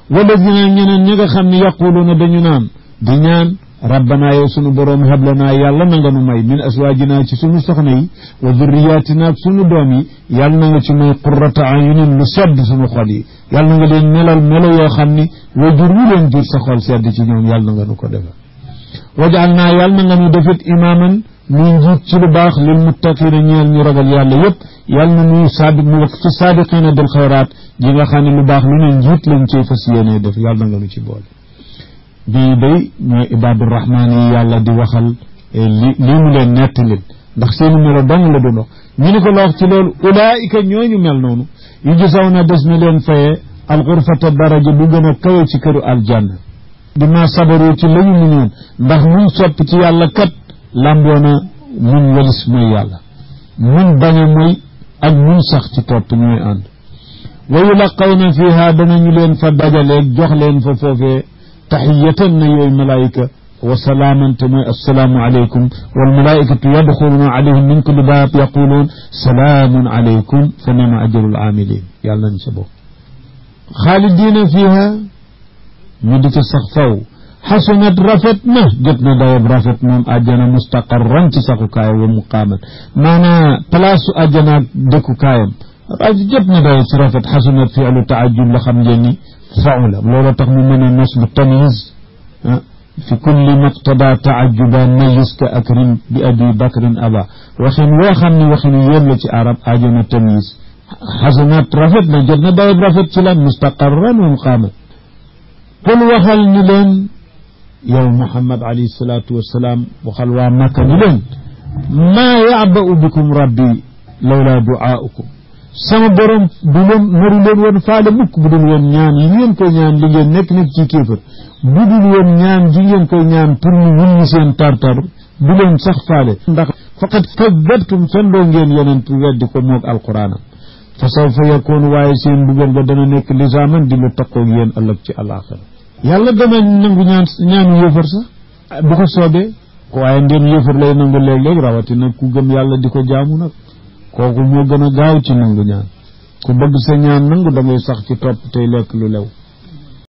Speaker 2: wala dina ñeneen ñi nga xam ne yaquluuna dañu naan di ñaan rabbana yow sunu boroom hablanaa yàlla na nga nu may min aswaajinaa ci sunu soxna yi wa durriyaatinaa ak sunu doom yi yàlla na nga ci may qurrata ayunin lu sedd sunu xol yi yàlla na nga leen melal melo yoo xam ni wajur wu leen jur sa xol sedd ci ñoom yàlla na nga nu ko defal wajaal naa yàlla na nga nu defit imaaman muy njiit ci lu baax lil muttaqiina ñeel ñu ragal yàlla yëpp yàlla na nuy mu wax ci saadiqiina bil xayraat ji nga xam ne lu baax lu ne njiit lañ cey fas yéenee def yàlla na nga nu ci boole bii day ñooy ibaadu rahmaan yi yàlla di waxal lii mu leen nettalil ndax seeni melo dong la doon wax ñu ni ko la wax ci loolu ulaayika ñooñu mel noonu yu gisaw na des na leen fayee alxurfata daraja bu gën a kawe ci këru aljanna dima sabaru ci lañu muñoon ndax mun sopp ci yàlla kat lamboona mun walis mooy yàlla mun bañ a mooy ak mun sax ci topp ñooy ànd wa yulaqawna fiha danañu leen fa dajaleeg jox leen fa foofee taxiyatan na yooyu malaayika wa salaaman te mooy assalaamu alaykum wal malaayikatu yadxuluuna alayhim min kulli baab yaquluun salaamun alaykum fa nema ajrul aamilin yàlla nañ sa bopp xaalidiina fiha ñu di ci sax faw xasunat rafet na jot na dayab rafet moom àjjana mustaqarran ci saxukaay wa muqaaman maanaa place su àjjana ak dëkkukaayam jot na dayab ci rafet xasunat fi'lu taajjub la xam ngeen ni faw la loolu tax mu mën a nos bu tamyiz fi kulli muqtada taajjuban mayis ka akrim bi abi bakrin aba waxin woo xam ne waxin yéen la ci arab àjjana tamyiz xasunat rafet na jot na dayab rafet ci lan mustaqarran wa muqaaman qul waxal ni leen yow Muhammad alayhi salaatu wasalaam waxal waa Makka ni leen maa ya'ba'u bikum rabbi lawlaa du'aa'ukum sama borom du leen naru leen woon faale mukk bu dul woon ñaan yi ngeen koy ñaan li ngeen nekk ci kéefër bu dul woon ñaan ji ngeen koy ñaan pour ñu wunni seen tartar du leen sax faale ndax faqad kazzabtum fendoo ngeen yonent weddi ko moog alquraanam fa sawfa yakunu waaye seen mbugal ga dana nekk lisaaman di lu takkoog yéen ëllëg ci alaaxira yàlla dana nangu ñaanu yëfër sax bu ko soobee waaye ndéem yëfër lay nangu léeg-léeg rawatina ku gëm yàlla di ko jaamu nag kooku moo gën a gaaw ci nangu ñaan ku bëgg sa ñaan nangu da ngay sax ci topp tey lekk lu lew